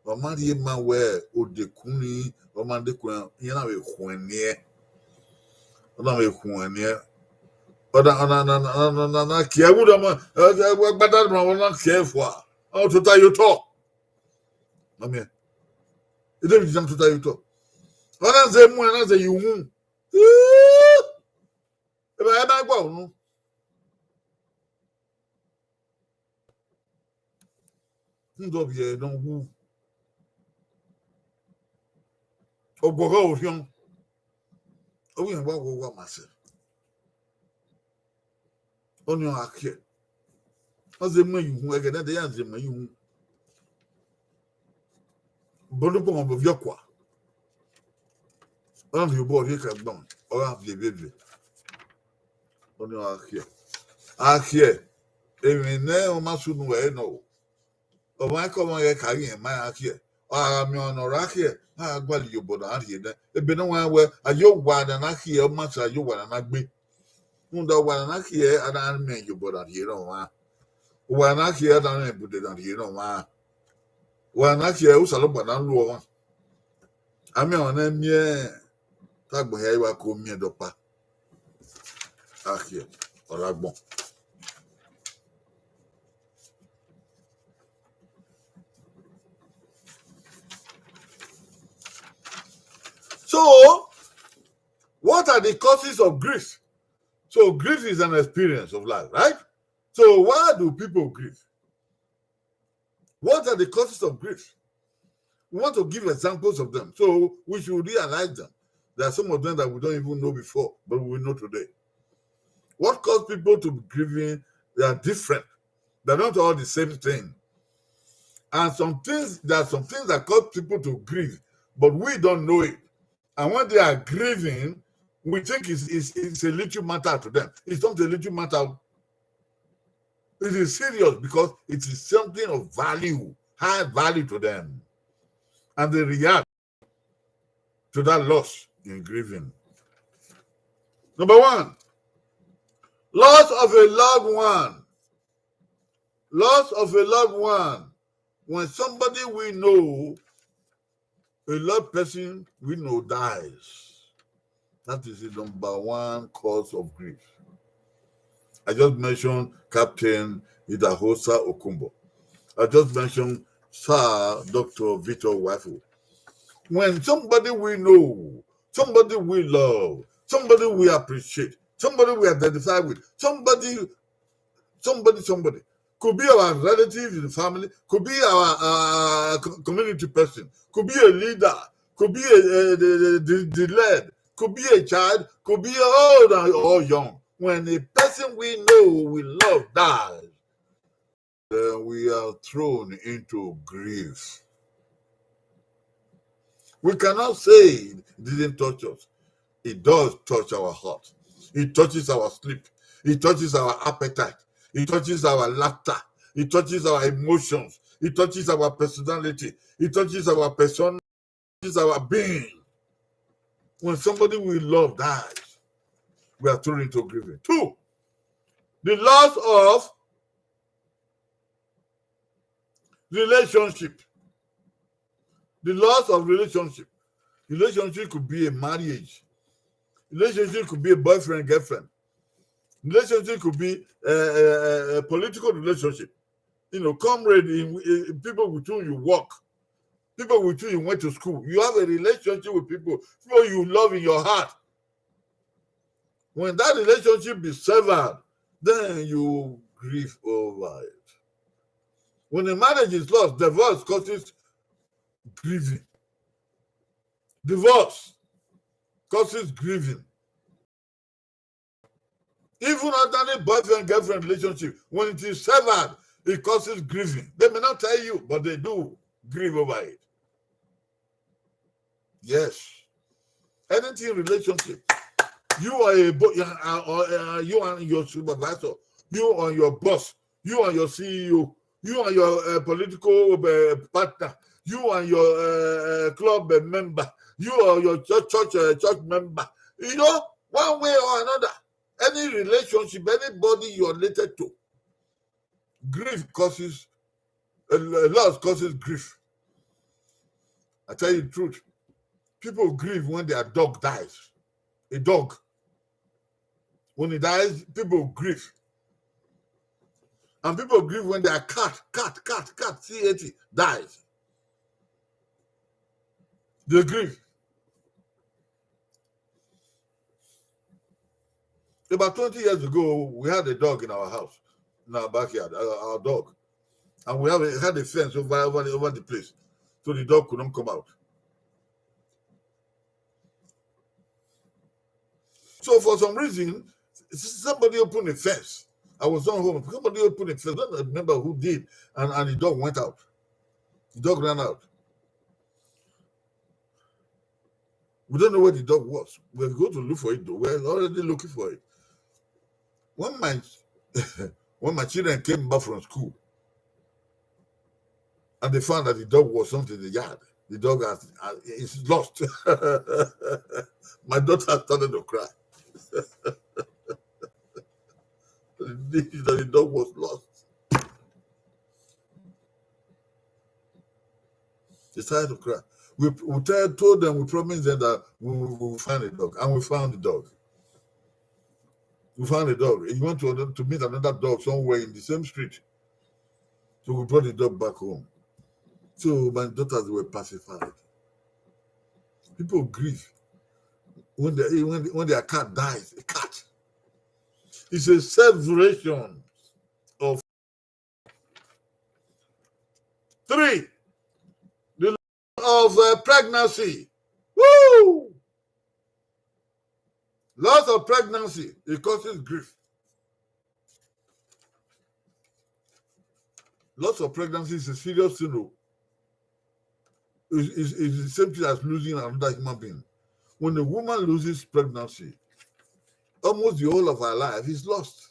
ọ ma rhie ma wẹ odekun ni, ọ ma dekun, iran na vbe khuẹnniẹn. Ọ na vbe khuẹnniẹn. Ọ na, ọ na, na, na, na, na, na kie ẹwu dọmọ, ẹ, ẹ, ẹ, gbada dọmọ, ọ na kie fua. Ọ tota ye otọ. Ọ miẹn. David na tota ye otọ. Ọ na zẹ mu, ọ na zẹ ye uhunmwu. Eba, eba gua unu. Ndọ vbiẹ nọ wu. Ọguọghọ orhiọn. Ọ wẹ iran wa wọ wa ma sẹ. Ọnii ọ gha khiẹ. Ọ zẹ mu ye uhunmwu, ẹghẹ ne a ya zẹ mu ye uhunmwu. Bọdukpọmọ vbe ovbi ọkua. Ọ na rhie obọ rhie ka gbọn, ọ gha viẹ vbe vbe. Ọnii ọ gha khiẹ. A khiẹ, emwi ne ọ ma sunu ẹre nọ o. Ọmwaikọmwa ghẹ ka ghi rẹn ma iran khiẹ. Ọ gha miẹn ọmwa ne ọ ra khiẹ, a gha gualọ iyobọ ne a rhie nẹ. Ebe ne ọ wẹn wẹ, a ye owa ne a na khiẹ, ọ ma sẹ a ye owa ne a na gbe. Rhunmwuda owa ne a na khiẹ, a na miẹn iyobọ ne a rhie nọ ọmwa. Owa ne a khiẹ, a na miẹn ibude ne a rhie nọ ọmwa. Owa ne a khiẹ, Osanobua na lu ọmwa. A miẹn ọmwa ne miẹn, te agbọn hia i wa ko miẹn dọkpa. A khiẹ, ọ rre agbọn. So, what are the causes of grief? So, grief is an experience of life, right? So, why do people grieve? What are the causes of grief? We want to give examples of them, so we should realize them. There are some of them that we don't even know before, but we will know today. What causes people to be grieving? They are different. They're not all the same thing. And some things, there are some things that cause people to grieve, but we don't know it. And when they are grieving, we think it's, it's, it's a little matter to them. It's not a little matter. It is serious because it is something of value, high value to them. And they react to that loss in grieving. Number one, loss of a loved one. Loss of a loved one. When somebody we know, a loved person we know dies. That is the number one cause of grief. I just mentioned Captain Idahosa Okunbo. I just mentioned Sir Doctor Victor Wifo. When somebody we know, somebody we love, somebody we appreciate, somebody we identify with, somebody, somebody, somebody, could be our relative in the family, could be our, uh, co-, community person, could be a leader, could be a, uh, the, the, the, the led, could be a child, could be old or young. When a person we know, we love dies, then we are thrown into grief. We cannot say it didn't touch us. It does touch our heart. It touches our sleep. It touches our appetite. It touches our laughter. It touches our emotions. It touches our personality. It touches our person-, touches our being. When somebody we love dies, we are thrown into grieving. Two, the loss of relationship. The loss of relationship. Relationship could be a marriage. Relationship could be a boyfriend, girlfriend. Relationship could be a, a, a, a political relationship. You know, comrade, in, in people with whom you work, people with whom you went to school. You have a relationship with people, people you love in your heart. When that relationship is severed, then you grieve over it. When a marriage is lost, divorce causes grieving. Divorce causes grieving. Even ordinary boyfriend, girlfriend relationship, when it is severed, it causes grieving. They may not tell you, but they do grieve over it. Yes. Anything relationship. You are a bo-, uh, uh, uh, you and your supervisor, you and your boss, you and your C E O, you and your, uh, political, uh, partner, you and your uh, club uh, member, you or your church, church, uh, church member. You know, one way or another, any relationship, anybody you're related to, grief causes, a loss causes grief. I tell you the truth. People grieve when their dog dies. A dog. When he dies, people grieve. And people grieve when their cat, cat, cat, cat, C A T, dies. They grieve. About twenty years ago, we had a dog in our house, in our backyard, our, our dog. And we have a, had a fence over, over, the, over the place. So the dog could not come out. So for some reason, somebody opened a fence. I was not home. Somebody opened a fence. I don't remember who did. And, and the dog went out. The dog ran out. We don't know where the dog was. We're going to look for it, though. We're already looking for it. When my when my children came back from school and they found that the dog was not in the yard, the dog has, has is lost. My daughter started to cry. That the dog was lost. They started to cry. We, we tell, told them, we promised them that we will find a dog, and we found the dog. We found a dog. He went to, to meet another dog somewhere in the same street. So we brought the dog back home. So my daughters were pacified. People grieve when they, when, when their cat dies. A cat. It's a separation of Three, the loss of uh, pregnancy. Woo! Loss of pregnancy, it causes grief. Loss of pregnancy is a serious thing. It's, it's, it's the same thing as losing another human being. When a woman loses pregnancy, almost the whole of her life is lost.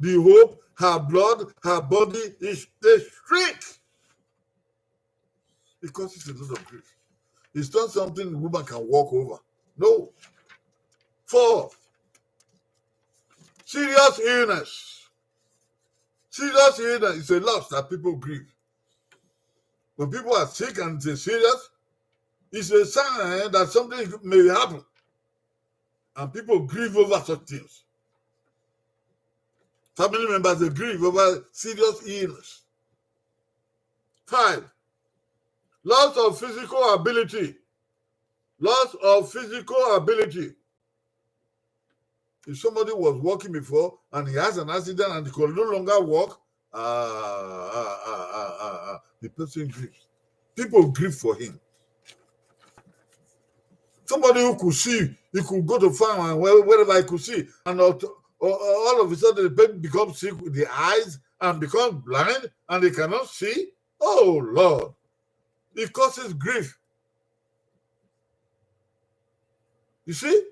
The hope, her blood, her body is they shrink. It causes a lot of grief. It's not something woman can walk over. No. Four, serious illness. Serious illness is a loss that people grieve. When people are sick and it's serious, it's a sign that something may happen. And people grieve over such things. Family members, they grieve over serious illness. Five, loss of physical ability. Loss of physical ability. If somebody was walking before and he has an accident and he can no longer walk, ah, ah, ah, ah, ah, ah, the person grieves. People grieve for him. Somebody who could see, he could go to farm and where- wherever he could see, and all, all, all of a sudden the person becomes sick with the eyes and becomes blind and he cannot see. Oh Lord, it causes grief. You see,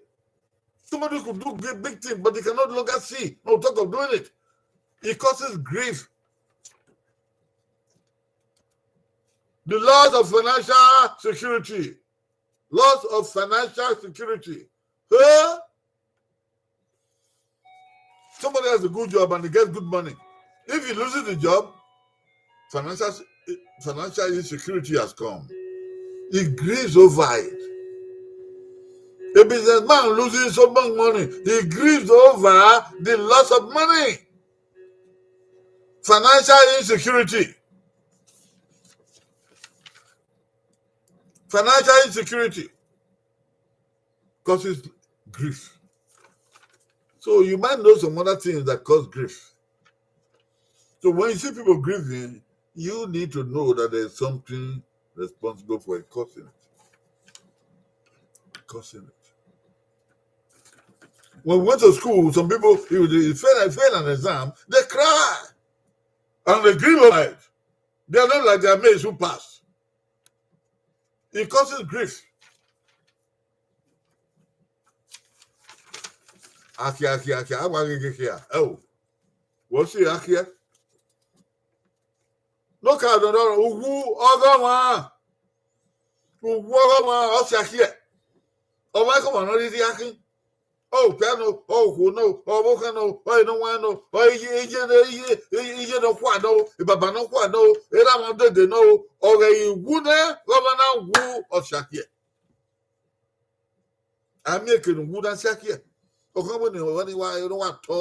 somebody could do great big things, but they cannot longer see. No talk of doing it. It causes grief. The loss of financial security. Loss of financial security. Huh? Somebody has a good job and he gets good money. If he loses the job, financial financial insecurity has come. He grieves over it. A businessman losing so much money, he grieves over the loss of money. Financial insecurity. Financial insecurity causes grief. So you might know some other things that cause grief. So when you see people grieving, you need to know that there's something responsible for it causing it. Causing it. When we went to school, some people, if they fail, fail an exam, they cry. And they grieve over it. They are not like their mates who pass. It causes grief. Akia, akia, akia, awa gege kia. Oh. What's it, akia? Ne ọ ka dọdọ, uwu ọghọmwa, uwu ọghọmwa, ọ sia khiẹ. Ọmwa ekhọmwa ne ọ rhirhi akhin. Ọ okpia nọ, ọ okhuo nọ, ọ ọvbokhan nọ, ọ enọwanrẹn nọ, ọ iye, iye, iye, iye nọkhua nọ, baba nọkhua nọ, erha mwa dede nọ, ọ ghẹ i wu nẹ, ọghọmwa na wu, ọ sia khiẹ. A miẹn eke ne uwu na sia khiẹ. Ọkhọmwa ne ọ wa, ne wa tọ,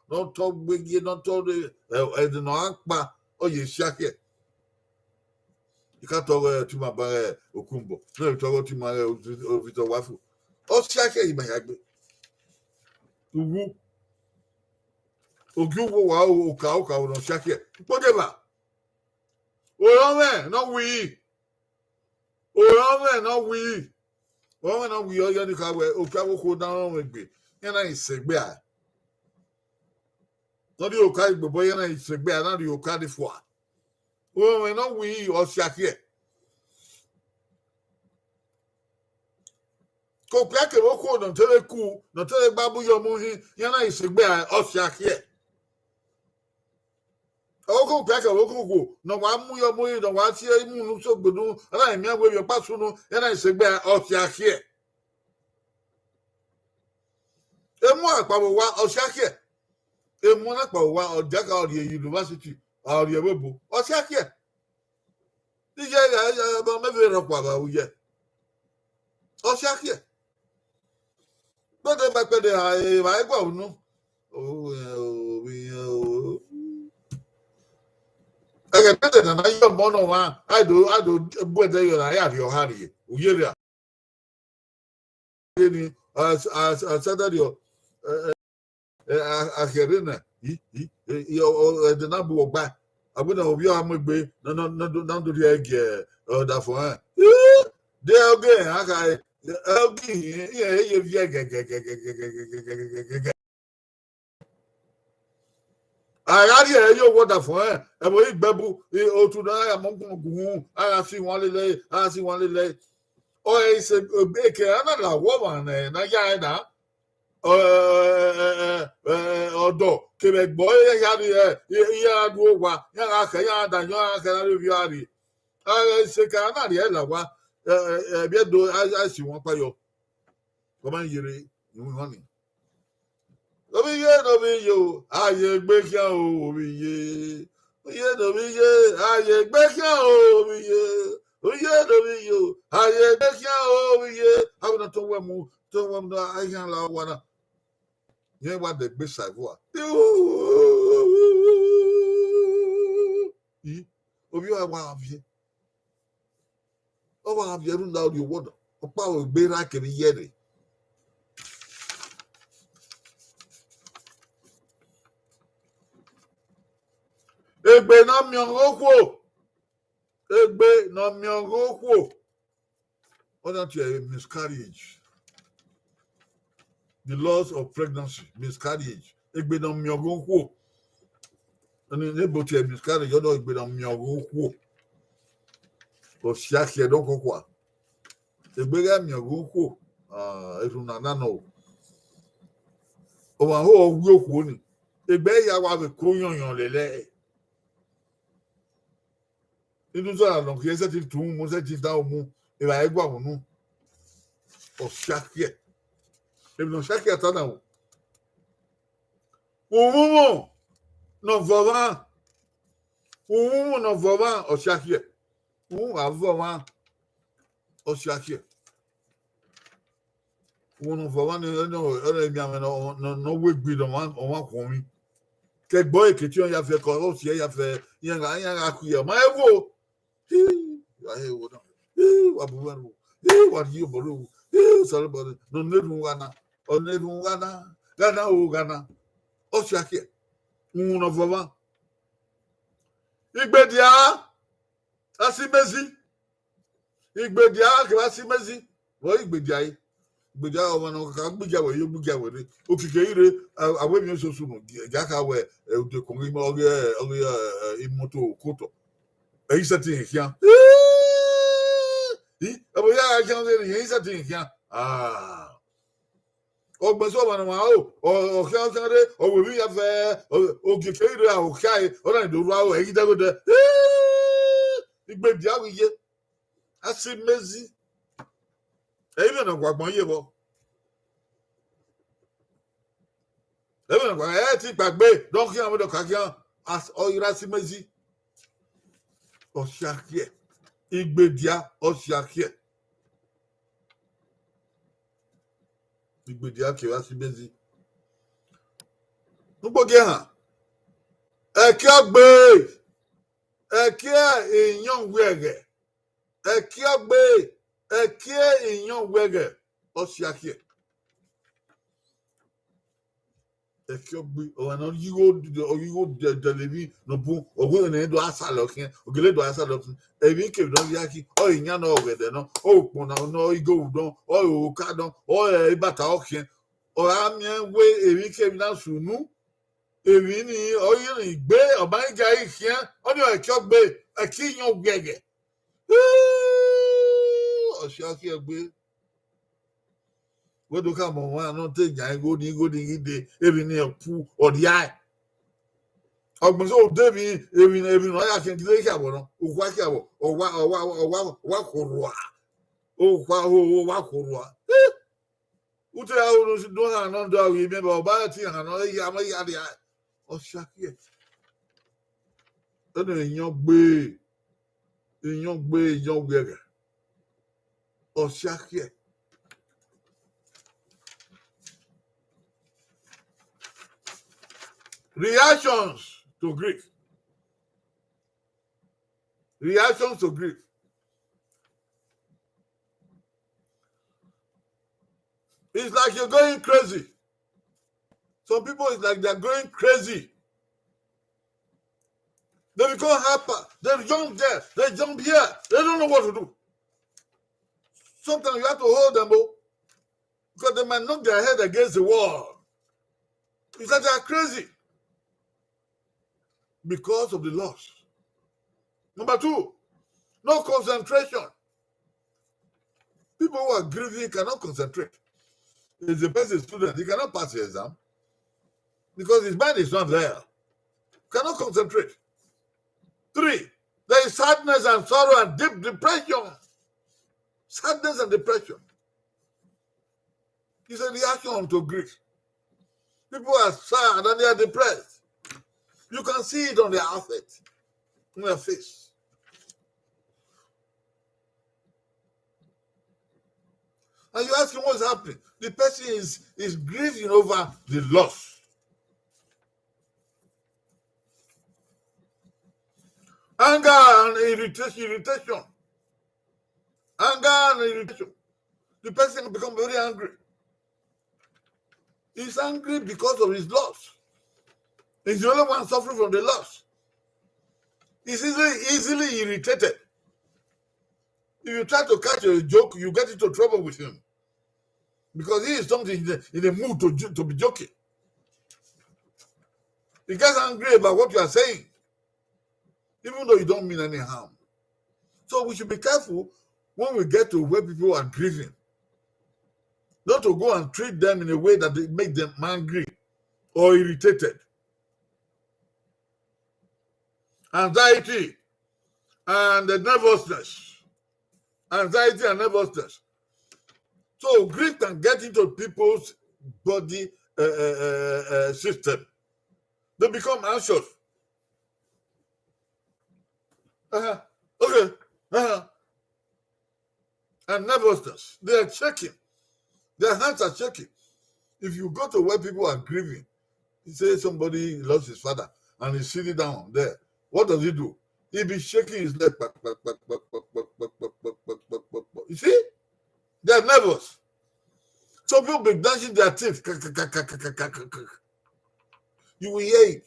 ne ọ tọ gbegie, ne ọ tọ, ẹ, ẹdẹ ne ọ gha kpa, ọ ye sia khiẹ. I ka tọghe Otumba ba, ẹ, Okunbọ, ne I tọghe Otumba, ẹ, Ovitọ Wafu. Ọ sia khiẹ ima ya gbe. Uwu. Ogie uwu wa, oka, oka, ne ọ sia khiẹ. Ikpodeba. Orọnmwẹ ne ọ wi. Orọnmwẹ ne ọ wi. Orọnmwẹ ne ọ wi, ọ yẹ ne I kha wẹ, okpia vbe okhuo na rọnmwẹ egbe, iran na i sẹ egbe a. Ne ọ rhie oka igbobọ, iran na i sẹ egbe a, na rhie oka ni fua. Orọnmwẹ ne ọ wi, ọ sia khiẹ. Ke okpia kevbe okhuo ne ọ te vbe ku, ne ọ te vbe gba bu yọ mu hin, iran na i sẹ egbe a, ọ sia khiẹ. Ọvbokhan okpia kevbe ọvbokhan okhuo ne ọ wa mu yọ mu hin, ne ọ wa tie imu ne u sẹ ogbe unu, a na i miẹn wẹ emwi ọkpa sunu, iran na i sẹ egbe a, ọ sia khiẹ. Emu a kpa vbe owa, ọ sia khiẹ. Emu na kpa vbe owa, ọ dia ka ọ rhie university, ọ rhie ẹvbo ebo, ọ sia khiẹ. Iye ẹghẹ, iye ẹghẹ, mẹ vbe rhọkpa vbe aro ye. Ọ sia khiẹ. Kpẹdẹ ba kpẹdẹ, a, evba i gua unu. O, ẹ, o, vbe iyẹn o. Ẹghẹ kpẹdẹ na na ye ọmọ nọ ọmwa, a do, a do bu ẹdẹ yọ na, a ya rhie ọha rrie, u ye rria. Ni, a, a, a, Saturday, ọ, ẹ, ẹ, ẹ, a, a khiẹrre nẹ, i, i, i, i, ọ, ọ, ẹdẹ na bu ọgba. A wẹ ne ovbi ọre mu egbe, na, na, na, na do rhie gie, ẹ, ọdafẹn. Ih, de oge, a kha, ẹ, oge, iran ye viẹ gẹgẹgẹgẹgẹgẹgẹgẹgẹgẹgẹ. A gha rhie ẹre ye owa ọdafẹn, ẹvbo igbebu, i, otu na ya mu gun gun, a gha si wan lele, a gha si wan lele. Ọ ẹ i sẹ, eke a na la wọ ọmwa nẹ, na ya ẹre na. Ẹ, ẹ, ẹ, ẹ, ọdọ kevbe ẹgbọ, iran hia rrie, iran gha do owa, iran gha khẹ, iran gha da ayọn, iran gha khẹ na rrie ovbi a rrie. A, ẹ, sẹ ka na rhie la owa, ẹ, ẹ, ẹ, biẹ do, a, a si wan kpa yọ. Ọ ma yere, iwinna ni. Ovbi iye ne ovbi iye o, a ye egbe khian o, ovbi iye. Ovbi iye ne ovbi iye, a ye egbe khian o, ovbi iye. Ovbi iye ne ovbi iye o, a ye egbe khian o, ovbi iye. A wẹ na tọn wẹ mu, tọn wẹ mu, a khian la owa na. Iran wa dẹ egbe sa ẹvbo a. I, ovbi ọre wa viẹ. Ọ wa viẹ rhunmwuda orhiọn ọwọdọ, ọkpa vbe egbe erha kevbe iyẹrre. Egbe ne ọ miẹn ọghe okhuo, egbe ne ọ miẹn ọghe okhuo, ọ na tie miscarriage, the loss of pregnancy, miscarriage, egbe ne ọ miẹn ọghe okhuo. Ni, ne ebo tie miscarriage, ọ na egbe ne ọ miẹn ọghe okhuo. Ọ sia khiẹ ne ọ kọkua. Egbe ghẹ miẹn ọghe okhuo, ah, erhunmwu na nọ o. Ọmwa ho ọ wi okhuo ni, egbe ya wa vbe ko yọnyọn lele. Iduza na nọ khian, sẹtin tu mu, sẹtin da mu, evba i gua mu unu. Ọ sia khiẹ. Emwi ne ọ sia khiẹ ta na o. Uhunmwu ne ọ vọ ọmwa, uhunmwu ne ọ vọ ọmwa, ọ sia khiẹ. Uhunmwu gha vọ ọmwa, ọ sia khiẹ. Uhunmwu ne ọ vọ ọmwa ni, ọ, ọ, ọ, emianmwẹ ne ọ, ne ọ, ne ọ wegbe ne ọmwa, ọmwa khuọnmwi. Ke ẹgbọ ẹre ke tie iran ya fẹ, ke ọ si ẹre ya fẹ, iran gha, iran gha khuiẹ, ọ ma he wo. Hii, wa he wo na. Hii, wa bu uwẹ ru. Hii, wa rhie obọ ru. Hii, Osanobua ne ọ na erhunmwu gha na. Ọ na erhunmwu gha na. Gha na o, gha na. Ọ sia khiẹ. Uhunmwu ne ọ vọ ọmwa. Igbedia, a si imezi. Igbedia kevbe a si imezi. Vbe igbedia ẹre? Igbedia ọmwa ne ọ ka gbe igiawẹ ye, gbe igiawẹ rre. Okike i rre, a, avbe emwi eso sunu, gia kha wẹ, ẹ, udekun ghi ma, ọ ghi, ọ ghi, ẹ, imoto kotọ. Ẹ i sẹtin khian. Ih, ẹ vbe ya gha khian vberriọ, ẹ i sẹtin khian. Ah. Ọ gbẹn sẹ ọmwa ne ọmwa ro, ọ, ọ khian, ọ khian rre, ọ wẹ emwi ya fẹ, ọ, okike i rre, a, ọ khia ẹre, ọ na do rua ro, ẹ i ghi dẹghodẹ. Ih! Igbedia ghi ye, a si mezi. Ẹ i mwẹ ne ọ gua agbọn ye vbọ. Ẹ i mwẹ ne ọ gua, ẹ ti kpaegbe, dọ khian, vbe dọ ka khian, a s-, ọ i ra si mezi. Ọsiakhiẹ, Igbedia, ọsiakhiẹ. Igbedia kevbe a si mezi. Ugbogie han, ẹki ọgbe, ẹki iyọn wiẹghẹ, ẹki ọgbe, ẹki iyọn wiẹghẹ, ọsiakhiẹ. Ẹki ọgbe, ọmwa ne ọ ye igho, ọ ye igho dẹdẹ vbe emwi ne ọ bun, ọ wẹ ne do a salọ khian, ọ gele do a salọ khian. Emwi kevbe ne ọ ya khin, ọ re iyan nọ, ọ re ọghẹdẹ nọ, ọ re ukpọn nọ, ọ re igoru nọ, ọ re oka nọ, ọ re ibata ọ khian. Ọ ra miẹn wẹ emwi kevbe na sunu, emwi ni ọ ye rẹn gbe, ọ ma i ga i khian, ọnii ọre ẹki ọgbe, ẹki iyọn wiẹghẹ. Ọsiakhiẹ gbe. Wẹ do khama ọmwa ne ọ te yan igho ni, igho ni ghi de, emwi ni ọ pu, ọ rhiae. Ọgbẹn so de emwi, emwi, emwi ne ọ ya khian gele khian vbọ nọ, owa khian vbọ, owa, owa, owa, owa khorua. Owa, owa khorua. Eh! Utu ya unu si do han nọ, do ghi miẹn, but ọ ba te han nọ, eya ma ya rhia. Ọsiakhiẹ. Ẹnẹ iyọn gbe, iyọn gbe, iyọn wiẹghẹ. Ọsiakhiẹ. Reactions to grief. Reactions to grief. It's like you're going crazy. Some people, it's like they're going crazy. They become hyper. They jump there. They jump here. They don't know what to do. Sometimes you have to hold them, oh, because they might knock their head against the wall. It's like they're crazy because of the loss. Number two, no concentration. People who are grieving cannot concentrate. If the person is a student, he cannot pass the exam because his mind is not there. Cannot concentrate. Three, there is sadness and sorrow and deep depression. Sadness and depression. It's a reaction to grief. People are sad and they are depressed. You can see it on their outfit, on their face. And you ask him what's happening. The person is, is grieving over the loss. Anger and irritation, irritation. Anger and irritation. The person become very angry. He's angry because of his loss. He's the only one suffering from the loss. He's easily, easily irritated. If you try to catch a joke, you get into trouble with him. Because he is not in the, in the mood to, jo- to be joking. He gets angry about what you are saying, even though you don't mean any harm. So we should be careful when we get to where people are grieving, not to go and treat them in a way that they make them angry or irritated. Anxiety and the nervousness. Anxiety and nervousness. So grief can get into people's body, uh, uh, uh, uh, system. They become anxious. Uh-huh. Okay. Uh-huh. And nervousness. They are shaking. Their hands are shaking. If you go to where people are grieving, you say somebody lost his father and he's sitting down there. What does he do? He be shaking his leg. Pak, pak, pak, pak, pak, pak, pak, pak, pak, pak, pak, pak, pak. You see? They are nervous. Some people be gnashing their teeth. Kak, kak, kak, kak, kak, kak, kak. You will hear it.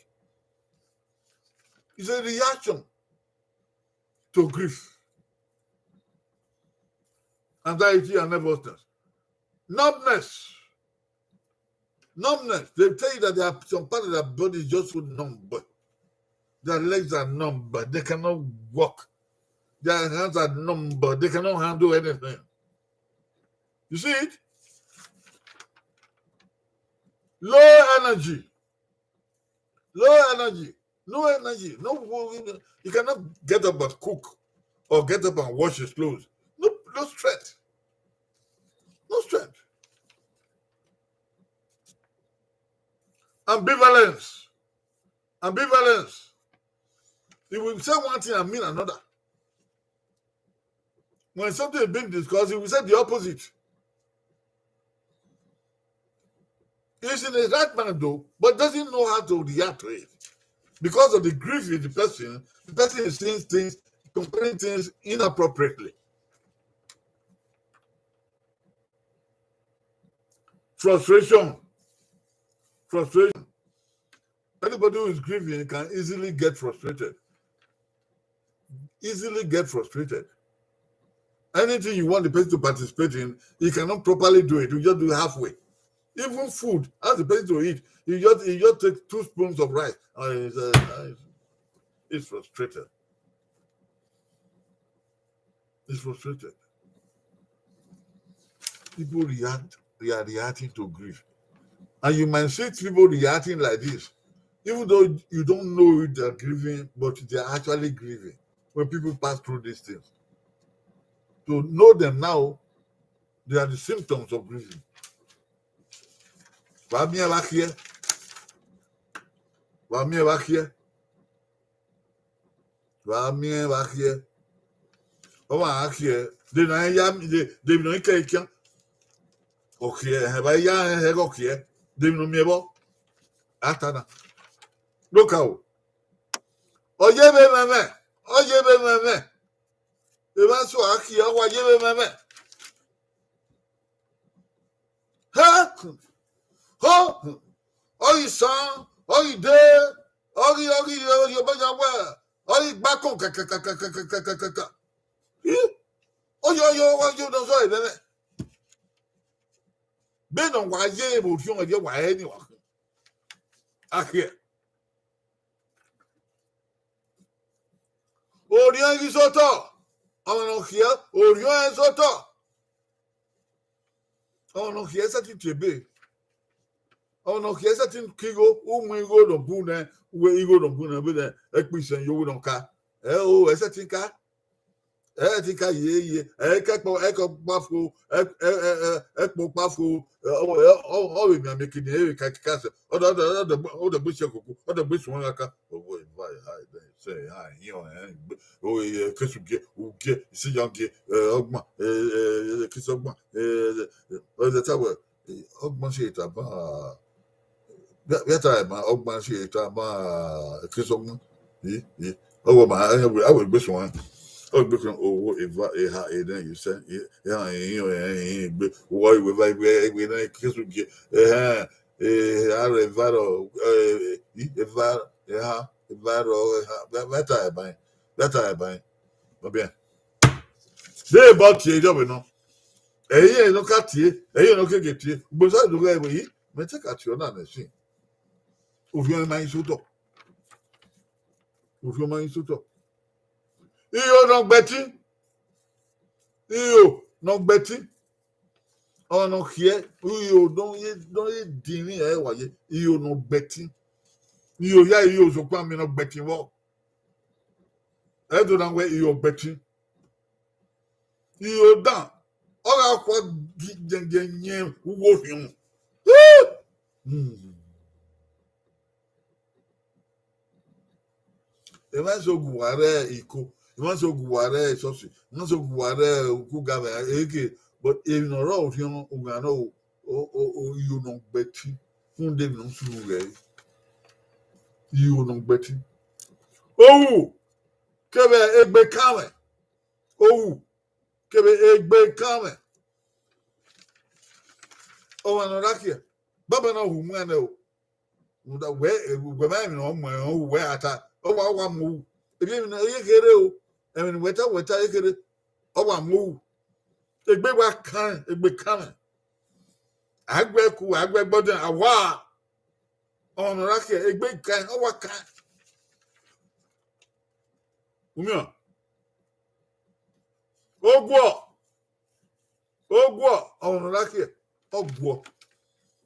It's a reaction to grief. Anxiety and nervousness. Numbness. Numbness. They tell you that there are some part of their body is just so numb. Their legs are numb. They cannot walk. Their hands are numb. They cannot handle anything. You see it? Low energy. Low energy. No energy. No, you cannot get up and cook. or get up and wash his clothes. No, no strength. No strength. Ambivalence. Ambivalence. He will say one thing and mean another. When something is being discussed, he will say the opposite. He's in his right mind though, but doesn't know how to react to it. Because of the grief in the person, the person is seeing things, comparing things inappropriately. Frustration. Frustration. Anybody who is grieving can easily get frustrated. Easily get frustrated. Anything you want the person to participate in, he cannot properly do it. You just do it halfway. Even food, ask the person to eat, you just, you just take two spoons of rice. And he's, uh, he's frustrated. He's frustrated. People react, they are reacting to grief. And you might see people reacting like this, even though you don't know they're grieving, but they're actually grieving when people pass through these things. To know them now, they are the symptoms of grieving. Wa miẹn vbe akhiẹ. Wa miẹn vbe akhiẹ. Wa miẹn vbe akhiẹ. Ọ ma gha khiẹ, de ne a ya, de, de emwi ne ọ i kẹ ikian. Ọ khiẹ, ẹhẹn, vbe a ya ẹhẹn ghe ọ khiẹ, de emwi ne ọ miẹn vbọ. A ta na. Look out. Ọ ye vbe mwẹ mwẹ, ọ ye vbe mwẹ mwẹ. Emwa eso a khiẹ, ọ wa ye vbe mwẹ mwẹ. Hẹ? Ho! Ọ ghi san, ọ ghi dee, ọ ghi, ọ ghi, ọ ghi obọ yan wẹ, ọ ghi gba kọn kakakakaka. Ih! Ọ yo, ọ yo, ọ yo, nọ zọ emwẹ mwẹ. Vbene ọ wa ye vbe orhiọn ẹre wa hẹ ni wa khin. Akhiẹ. Orhiọn ghi sẹ otọ, ọmwa ne ọ khiẹ, orhiọn ẹn sẹ otọ. Ọmwa ne ọ khiẹ sẹtin tie ebe. Ọmwa ne ọ khiẹ sẹtin ke igho, u mu igho nọ bu nẹ, uwẹ igho nọ bu nẹ, vbene ẹkpo isẹn ye owa ne ọ ka. Ẹ o, ẹ sẹtin ka. Ẹ sẹtin ka ye, ye, ẹ kẹ kpọ, ẹ kẹ kpa fo, ẹ, ẹ, ẹ, ẹ, ẹ kpọ kpa fo, ẹ, ọ, ẹ, ọ, ọ vbe miẹn miẹn kidie, ẹ vbe ka, ka sẹ. Ọ dọ, ọ dọ, ọ dọ, ọ dọ gbe sẹ koko, ọ dọ gbe suẹn gha ka. Ọ vbe va ya, ẹ, sẹ, ya, yan, ẹ, gbe, o, ẹ, kesu gie, u gie, isi yan gie, ẹ, ọgbọn, ẹ, ẹ, ẹ, kesu ọgbọn, ẹ, ẹ, ọ zẹ ta wẹ, ọgbọn si tama, vbe a ta ma, ọgbọn si tama, kesu ọgbọn. Ẹ, ẹ, ọghe ma, ẹ, a wẹ gbe suẹn. Ọ gbe kan, owo, eva, eha, erẹn, isẹ, ẹ, ẹ, ẹ, ẹ, ẹ, gbe, uwa, iwe, va, iwe, iwe, ne kesu gie, ẹhẹn, ẹ, a rẹ eva rọ, ẹ, eva, eha, eva rọ, eha, vbe, vbe a ta ẹban, vbe a ta ẹban, ọ biẹ. De eba tie, erriọ vbe nọ. Ẹre ne ọ ka tie, ẹre ne ọ keghi tie. Ugbo sa do ghẹ vbe yi, mẹ te ka tie ọna nẹ sin. Orhiọn ma i sotọ. Orhiọn ma i sotọ. Iyo ne ọ gbe ẹtin. Iyo ne ọ gbe ẹtin. Ọmwa ne ọ khiẹ, iyo ne ọ ye, ne ọ ye dinmwi ẹre wa ye. Iyo ne ọ gbe ẹtin. Iyo hia, iyo sokpan, mẹ ne ọ gbe ẹtin vbọ. Ẹ do na wẹ iyo gbe ẹtin. Iyo dan, ọ gha khua gi-, giẹngiẹn yẹn uwu orhiọn. Hmm. Emwa eso gu uwa rre iko, emwa eso gu uwa rre esọsi, emwa eso gu uwa rre ukuga vbe eke, but emwi ne ọ rrọọ orhiọn, uwa rrọọ o, o, o, o, iyo ne ọ gbe ẹtin, rhunmwuda emwi ne ọ sunu ghẹ re. Iyo ne ọ gbe ẹtin. Ohu kevbe egbe kanmwẹ. Ohu kevbe egbe kanmwẹ. Ọmwa ne ọ rhakhiẹ, baba na hu mu ẹn nẹ o. Rhunmwuda wẹ, wẹ ma emwi ne ọ mu ẹn, ọ hu wẹ a ta, ọ wa, ọ wa mu ohu. Erriọ emwi ne ọ ye kherhe o, emwi ne wẹ ta, wẹ ta ye kherhe, ọ wa mu ohu. Egbe wa kan, egbe kanmwẹ. A gu ẹku, a gu ẹgbọdẹn, a wa. Ọmwa ne ọ rhakhiẹ, egbe kan, ọ wa kan. Umiọn. Oguọ. Oguọ, ọmwa ne ọ rhakhiẹ, ọ guọ.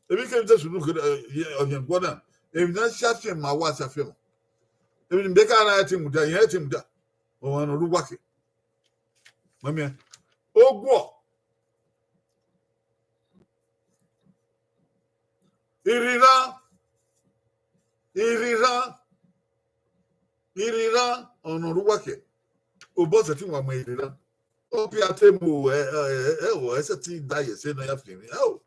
Emwi kemwi te sunu kherhe, ẹ, ye, ọ yẹn guọ na. Emwi ne a si afianma, wa si afianma. Emwi ne mẹ ka na ẹtin mudia, irẹn ẹtin mudia. Ọmwa ne ọ rre uwa khin. Mẹ miẹn. Oguọ. Irhirha. Irhirha. Irhirha, ọna ne u wa khian. Obọ sẹtin wa mu irhirha. Ọ bia te mu ẹ, ẹ, ẹ, ẹ, ọ, ẹ sẹtin da ye ẹse ne ọ ya fian emwi. Ẹ o.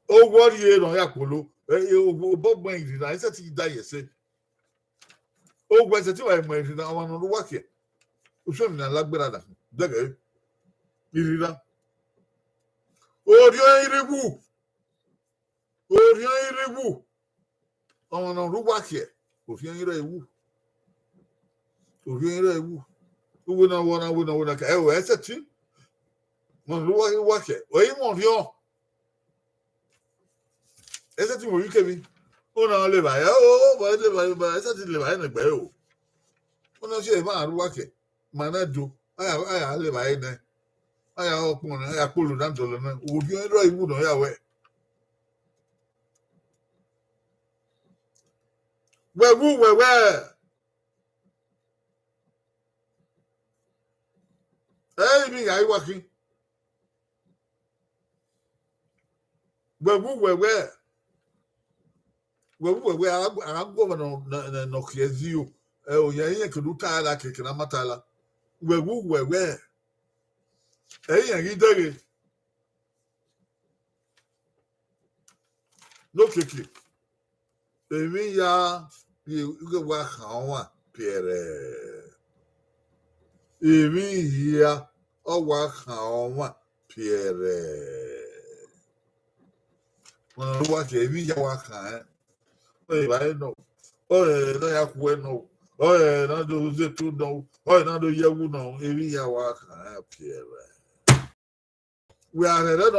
Owa rhie ne ọ ya kpolo. Ẹ, ẹ, o, obọ gbẹn irhirha, ẹ sẹtin da ye ẹse. Owa sẹtin wa mu irhirha, ọmwa ne ọ wa khian. Usun emwi ne a la gberra na, dẹghẹ irhirha. Orhiọn irhiwu. Orhiọn irhiwu. Ọmwa ne ọ rre uwa khiẹ, orhiọn i rrọọ wu. Orhiọn i rrọọ wu. Uwẹ na, uwẹ na, uwẹ na, uwẹ na, ka ẹ o, ẹ sẹtin. Ọmwa ne ọ rre uwa, uwa khiẹ, ọ i mwẹ orhiọn. Ẹ sẹtin mwẹ ovbi kevbi. Ọna ọ levba ẹre, o, o, o, ọ levba ẹre, ẹ sẹtin levba ẹre nẹgbẹ ẹre o. Ọna ọ si evba rre uwa khiẹ. Ma na do, a ya, a ya levba ẹre nẹ, a ya ọkpọn nẹ, a ya kpolo na dọlọ nẹ, orhiọn i rrọọ wu ne ọ ya wẹ. Wẹ wu wẹ wẹ, ẹ i vbe gha i wa khin. Wẹ wu wẹ wẹ, wẹ wu wẹ wẹ, a gha gu ọmwa ne ọ, ne, ne, ne ọ khiẹ zio, ẹ, o, irẹn, irẹn kene u ta la, kene a ma ta la. Wẹ wu wẹ wẹ, ẹ i rẹn ghi dẹghe. Nokiekie, emwi hia ghi wa khan ọmwa piẹrẹ. Emwi hia ọ wa khan ọmwa piẹrẹ. Ọna ne uwa khian, emwi hia wa khan ẹn. Ọ re evbare nọ, ọ re ne ọ ya khuẹ nọ, ọ re ne a do zẹ eto nọ, ọ re ne a do ye ẹwu nọ, emwi hia wa khan ẹn piẹrẹ. Wẹ a rhẹrẹ ne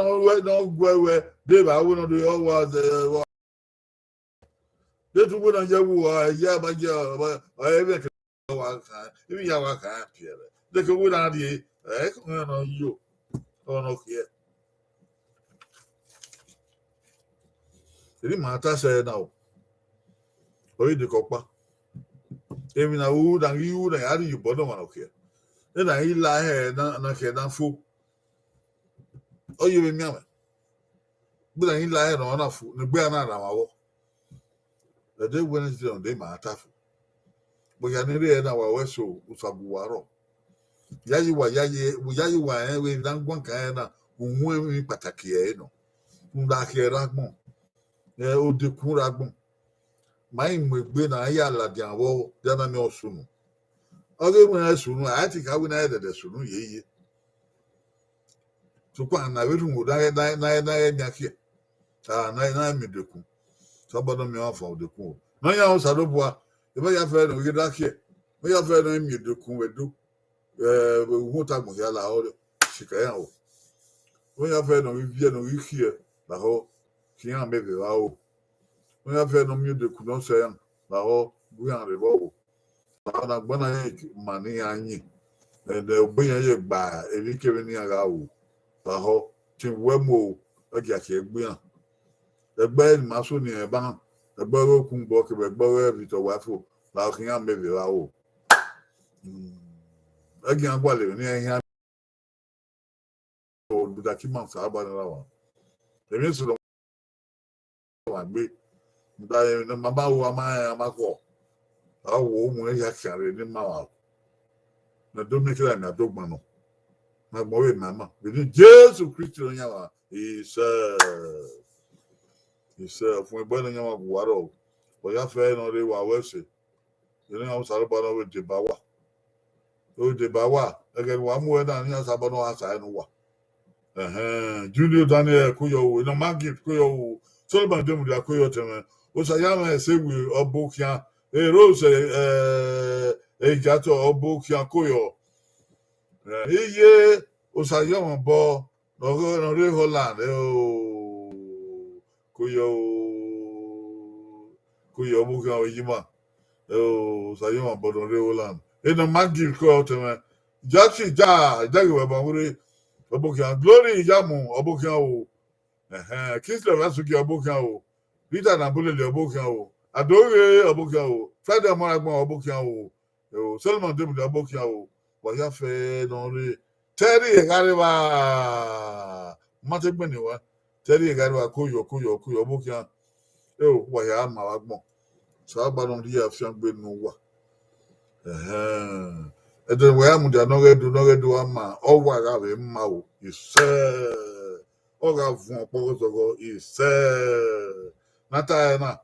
ọ gu ẹ wẹ, de evba wẹ ne ọ do ye ọwa zẹ, de te uwẹ na ye ẹwu, ọ ye a ma ye, ọ, ọ, ọ, emwi kẹ wa khan, emwi hia wa khan piẹrẹ. De ke uwẹ na rrie, ẹ, ọna ne ọ yo, ọna ne ọ khiẹ. Eni ma ta sẹ na o. Ọ i de kọkpa. Emwi na ru, na ghi ru, na ya rhie iyobọ ne ọmwa ne ọ khiẹ. Ena i la hẹ na, na khiẹ na fo. Ọ ye vbe mianmwẹ. Gbe na i la hẹ ne ọ na fo, ne egbe a na rhan vbe avọ. Ẹdẹ Wednesday rhunmwuda ima ra ta fo. Vbe hia ne I rre ẹre na, wa ru ẹse o, Osa gu uwa rrọọ. Yayi uwa, yayi, yayi uwa rẹn vbe ne a guan kan ẹre na, uhunmwu emwi kpataki ẹre nọ. Rhunmwuda khiẹ rre agbọn, ẹ, odekun rre agbọn. Ma i mu egbe na, a ya ladian vbọ, dia na miẹn ọ sunu. Ọ ghi wẹ iran sunu, a i te ka wẹ ne a i dẹdẹ sunu yeye. Sokpan na vbe rhunmwuda na, na, na, na ghẹ miẹn khiẹ. A, na, na miẹn odekun. Osanobua ne ọ miẹn ọmwa fan odekun o. Ne ọ yan Osanobua, emwa ya fẹẹrẹ ne ọ ghi rha khiẹ. Emwa ya fẹẹrẹ ne ọ miẹn odekun vbe Ẹdo. Ẹ, vbe uhunmwu otagbọn hia lahọ, sikẹ iran o. Emwa ya fẹẹrẹ ne ọ ghi viẹ, ne ọ ghi khiẹ lahọ, khian mẹ vbe evba o. Emwa ya fẹẹrẹ ne ọ miẹn odekun ne ọ sẹ iran lahọ, gu iran rre vbọ o. Lahọ ne agbọn na rẹn ma ne iran yin, ẹdẹ obọ iran ye gba emwikemwi ne iran gha ru. Lahọ, te wẹ mu o, ọ gia khiẹ gbe iran. Ẹgbẹe ne ima so ni rẹn ba, ẹgbẹe ọghe Okunbọ kevbe ẹgbẹe ọghe Victor Waifo, lahọ khian mẹ vbe evba o. Mm. Ẹ gi iran gualọ emwi ne iran hian. Rhunmwuda ke ima Osanobua ne ọ ra wa. Emwi eso ne wa gbe. Rhunmwuda emwi ne ma ma ru, a ma rẹn, a ma khọ. A wo mu ẹn ya khian rre ne ima wa. Ne do miẹn kere ne a do gban nọ. Ne agbọn vbe ma ima. Vbe eni Jesu Kristi ne ọ yan wa. Isẹ. Isẹ, ọfumwegbe ne ọ yan wa gu uwa rrọọ. Ọ ya fẹẹrẹ ne ọ rre wa wẹ ẹse. Eni Osanobua ne ọ vbe deba uwa. Ọ vbe deba uwa, ẹghẹ ne uwa mu ẹre na, ne Osanobua ne ọ gha sa ẹre ne uwa. Ẹhẹn, Junior Daniel, koyọ o, Enomagift, koyọ o, Solomon Demudia, koyọ tẹmwẹ, Osayaẹmwẹ Ẹsewe, ọbo khian, Erose, eh, Ejato, ọbo khian, koyọ. Eh, iye Osayaẹmwẹ Obọ, ne ọ ghe, ne ọ rre Holland, eh, o, koyọ o, koyọ ọbo khian o, Iyima, eh, o, Osayaẹmwẹ Obọ ne ọ rre Holland. Enomagift, koyọ tẹmwẹ, Jackson Ja, Jaghe wẹ ma were, ọbo khian, Glory Iyamu, ọbo khian o, ẹhẹn, Kingsley Ọvasugi, ọbo khian o, Rita Nabulele, ọbo khian o, Adoghe, ọbo khian o, Friday Ọmọragbọn, ọbo khian o, eh, o, Solomon Demudia, ọbo khian o, Wa hia fẹ ne ọ rre. Terry Eghareva. Ma te gbẹn ne wa. Terry Eghareva, koyọ, koyọ, koyọ, ọvbokhan. Eo, wa hia ma vbe agbọn. Osanobua ne ọ rhie afiangbe ne uwa. Ẹhẹn. Ẹdẹ ne wa ya mudia ne ọ ghẹ do, ne ọ ghẹ do wa ma, ọ wa gha vbe ma o. Isẹ. Ọ gha vuọn ọkpọghọ zọghọ, isẹ. Ne a ta ẹre na,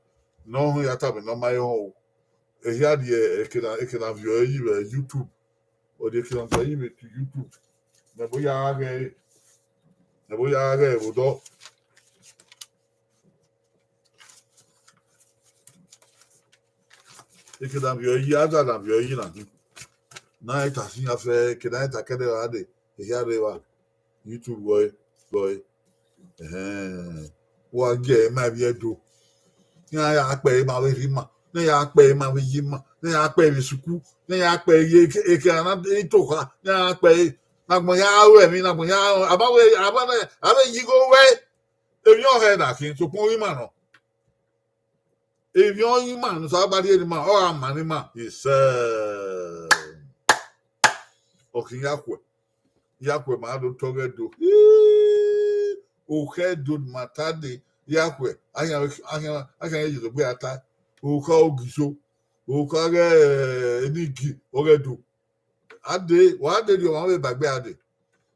ne ọ họn ya tama ne ọ ma họn o. Ehia rhie eke na, eke na viọ ẹre yi vbe YouTube. Ọ rhie eke na viọ ẹre yi vbe YouTube. Mẹ bo ya gha ghẹ, mẹ bo ya gha ghẹ vbe odọ. Eke na viọ ẹre yi, a da na viọ ẹre yi na hin. Na ta sin ya fẹ, eke na ta kẹdẹ gha dee, ehia rre evba. YouTube gọe, gọe. Ẹhẹn. Wa gie ẹre ma vbe Ẹdo. Iran ya kpẹre ma vbe rhie ima, ne ya kpẹre ma vbe ye ima, ne ya kpẹre vbe sukuu, ne ya kpẹre ye eke, eke a na to kha, ne ya kpẹre. Ne agbọn ya ru ẹmwẹ, ne agbọn ya ru, a ma wẹ, a ma nẹ, a vbe ye igho ruẹ. Emwi ọhẹ na khin, sokpan ọ ghi ima nọ. Emwi ọ ghi ima ne Osanobua rhie ne ima, ọ gha ma ne ima. Isẹ. Ọ khin ya khuẹ. Ya khuẹ ma do tọ ghẹ do. Okhẹ do ne ima ta dee, ya khuẹ, a khian, a khian, a khian ye zogbe a ta. Okha ogiso, okha ghẹ, eh, enigi, ọ ghẹ do. A dee, wa dee rhie ọmwa vbe ba egbe a dee.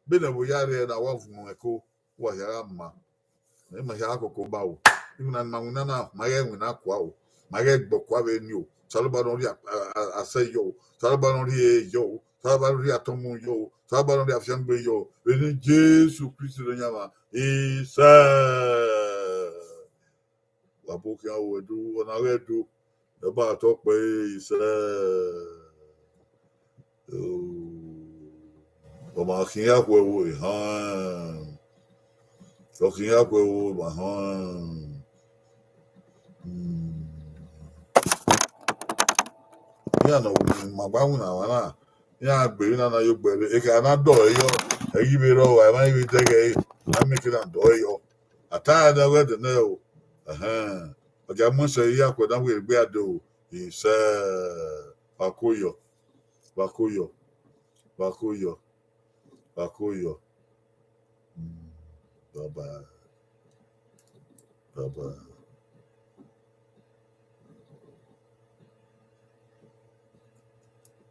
Vbene ẹvbo ya rre na, wa vuọn ẹko, wa hia gha ma. Ẹ ma hia koko ba o. Iwinna ne ima winna na, ma ghẹ winna kua o. Ma ghẹ gbe ọkua vbe eni o. Osanobua ne ọ rhie a-, a-, a-, asẹ yọ o. Osanobua ne ọ rhie yọ o. Osanobua ne ọ rhie atọmọ yọ o. Osanobua ne ọ rhie afiangbe yọ o. Vbe eni Jesu Kristi Nọyaẹnmwa. Isẹ. Wa bo khian ru Ẹdo, ọ na ghe Ẹdo, ẹ ba tọ kpẹre, isẹ. Ọ ma khin ya khuẹ vbo, ehẹn. Ọ khin ya khuẹ vbo, ma họn. Hmm. Iran ne ọ ma gba winna mwa na, iran gbe emwi na na ye ogbẹre, eke a na dọe yọ, ẹ ghi vbe rrọọ, a ma vbe dẹghe ẹre, a miẹn eke na dọe yọ. A ta ẹre ne ọ ghẹ dẹ nẹ o. Ẹhẹn. Ọ gia mu ẹsẹ ya khuẹ na wẹ egbe a do. Isẹ. Wa ko yọ. Wa ko yọ. Wa ko yọ. Wa ko yọ. Mm. Bye bye. Bye bye.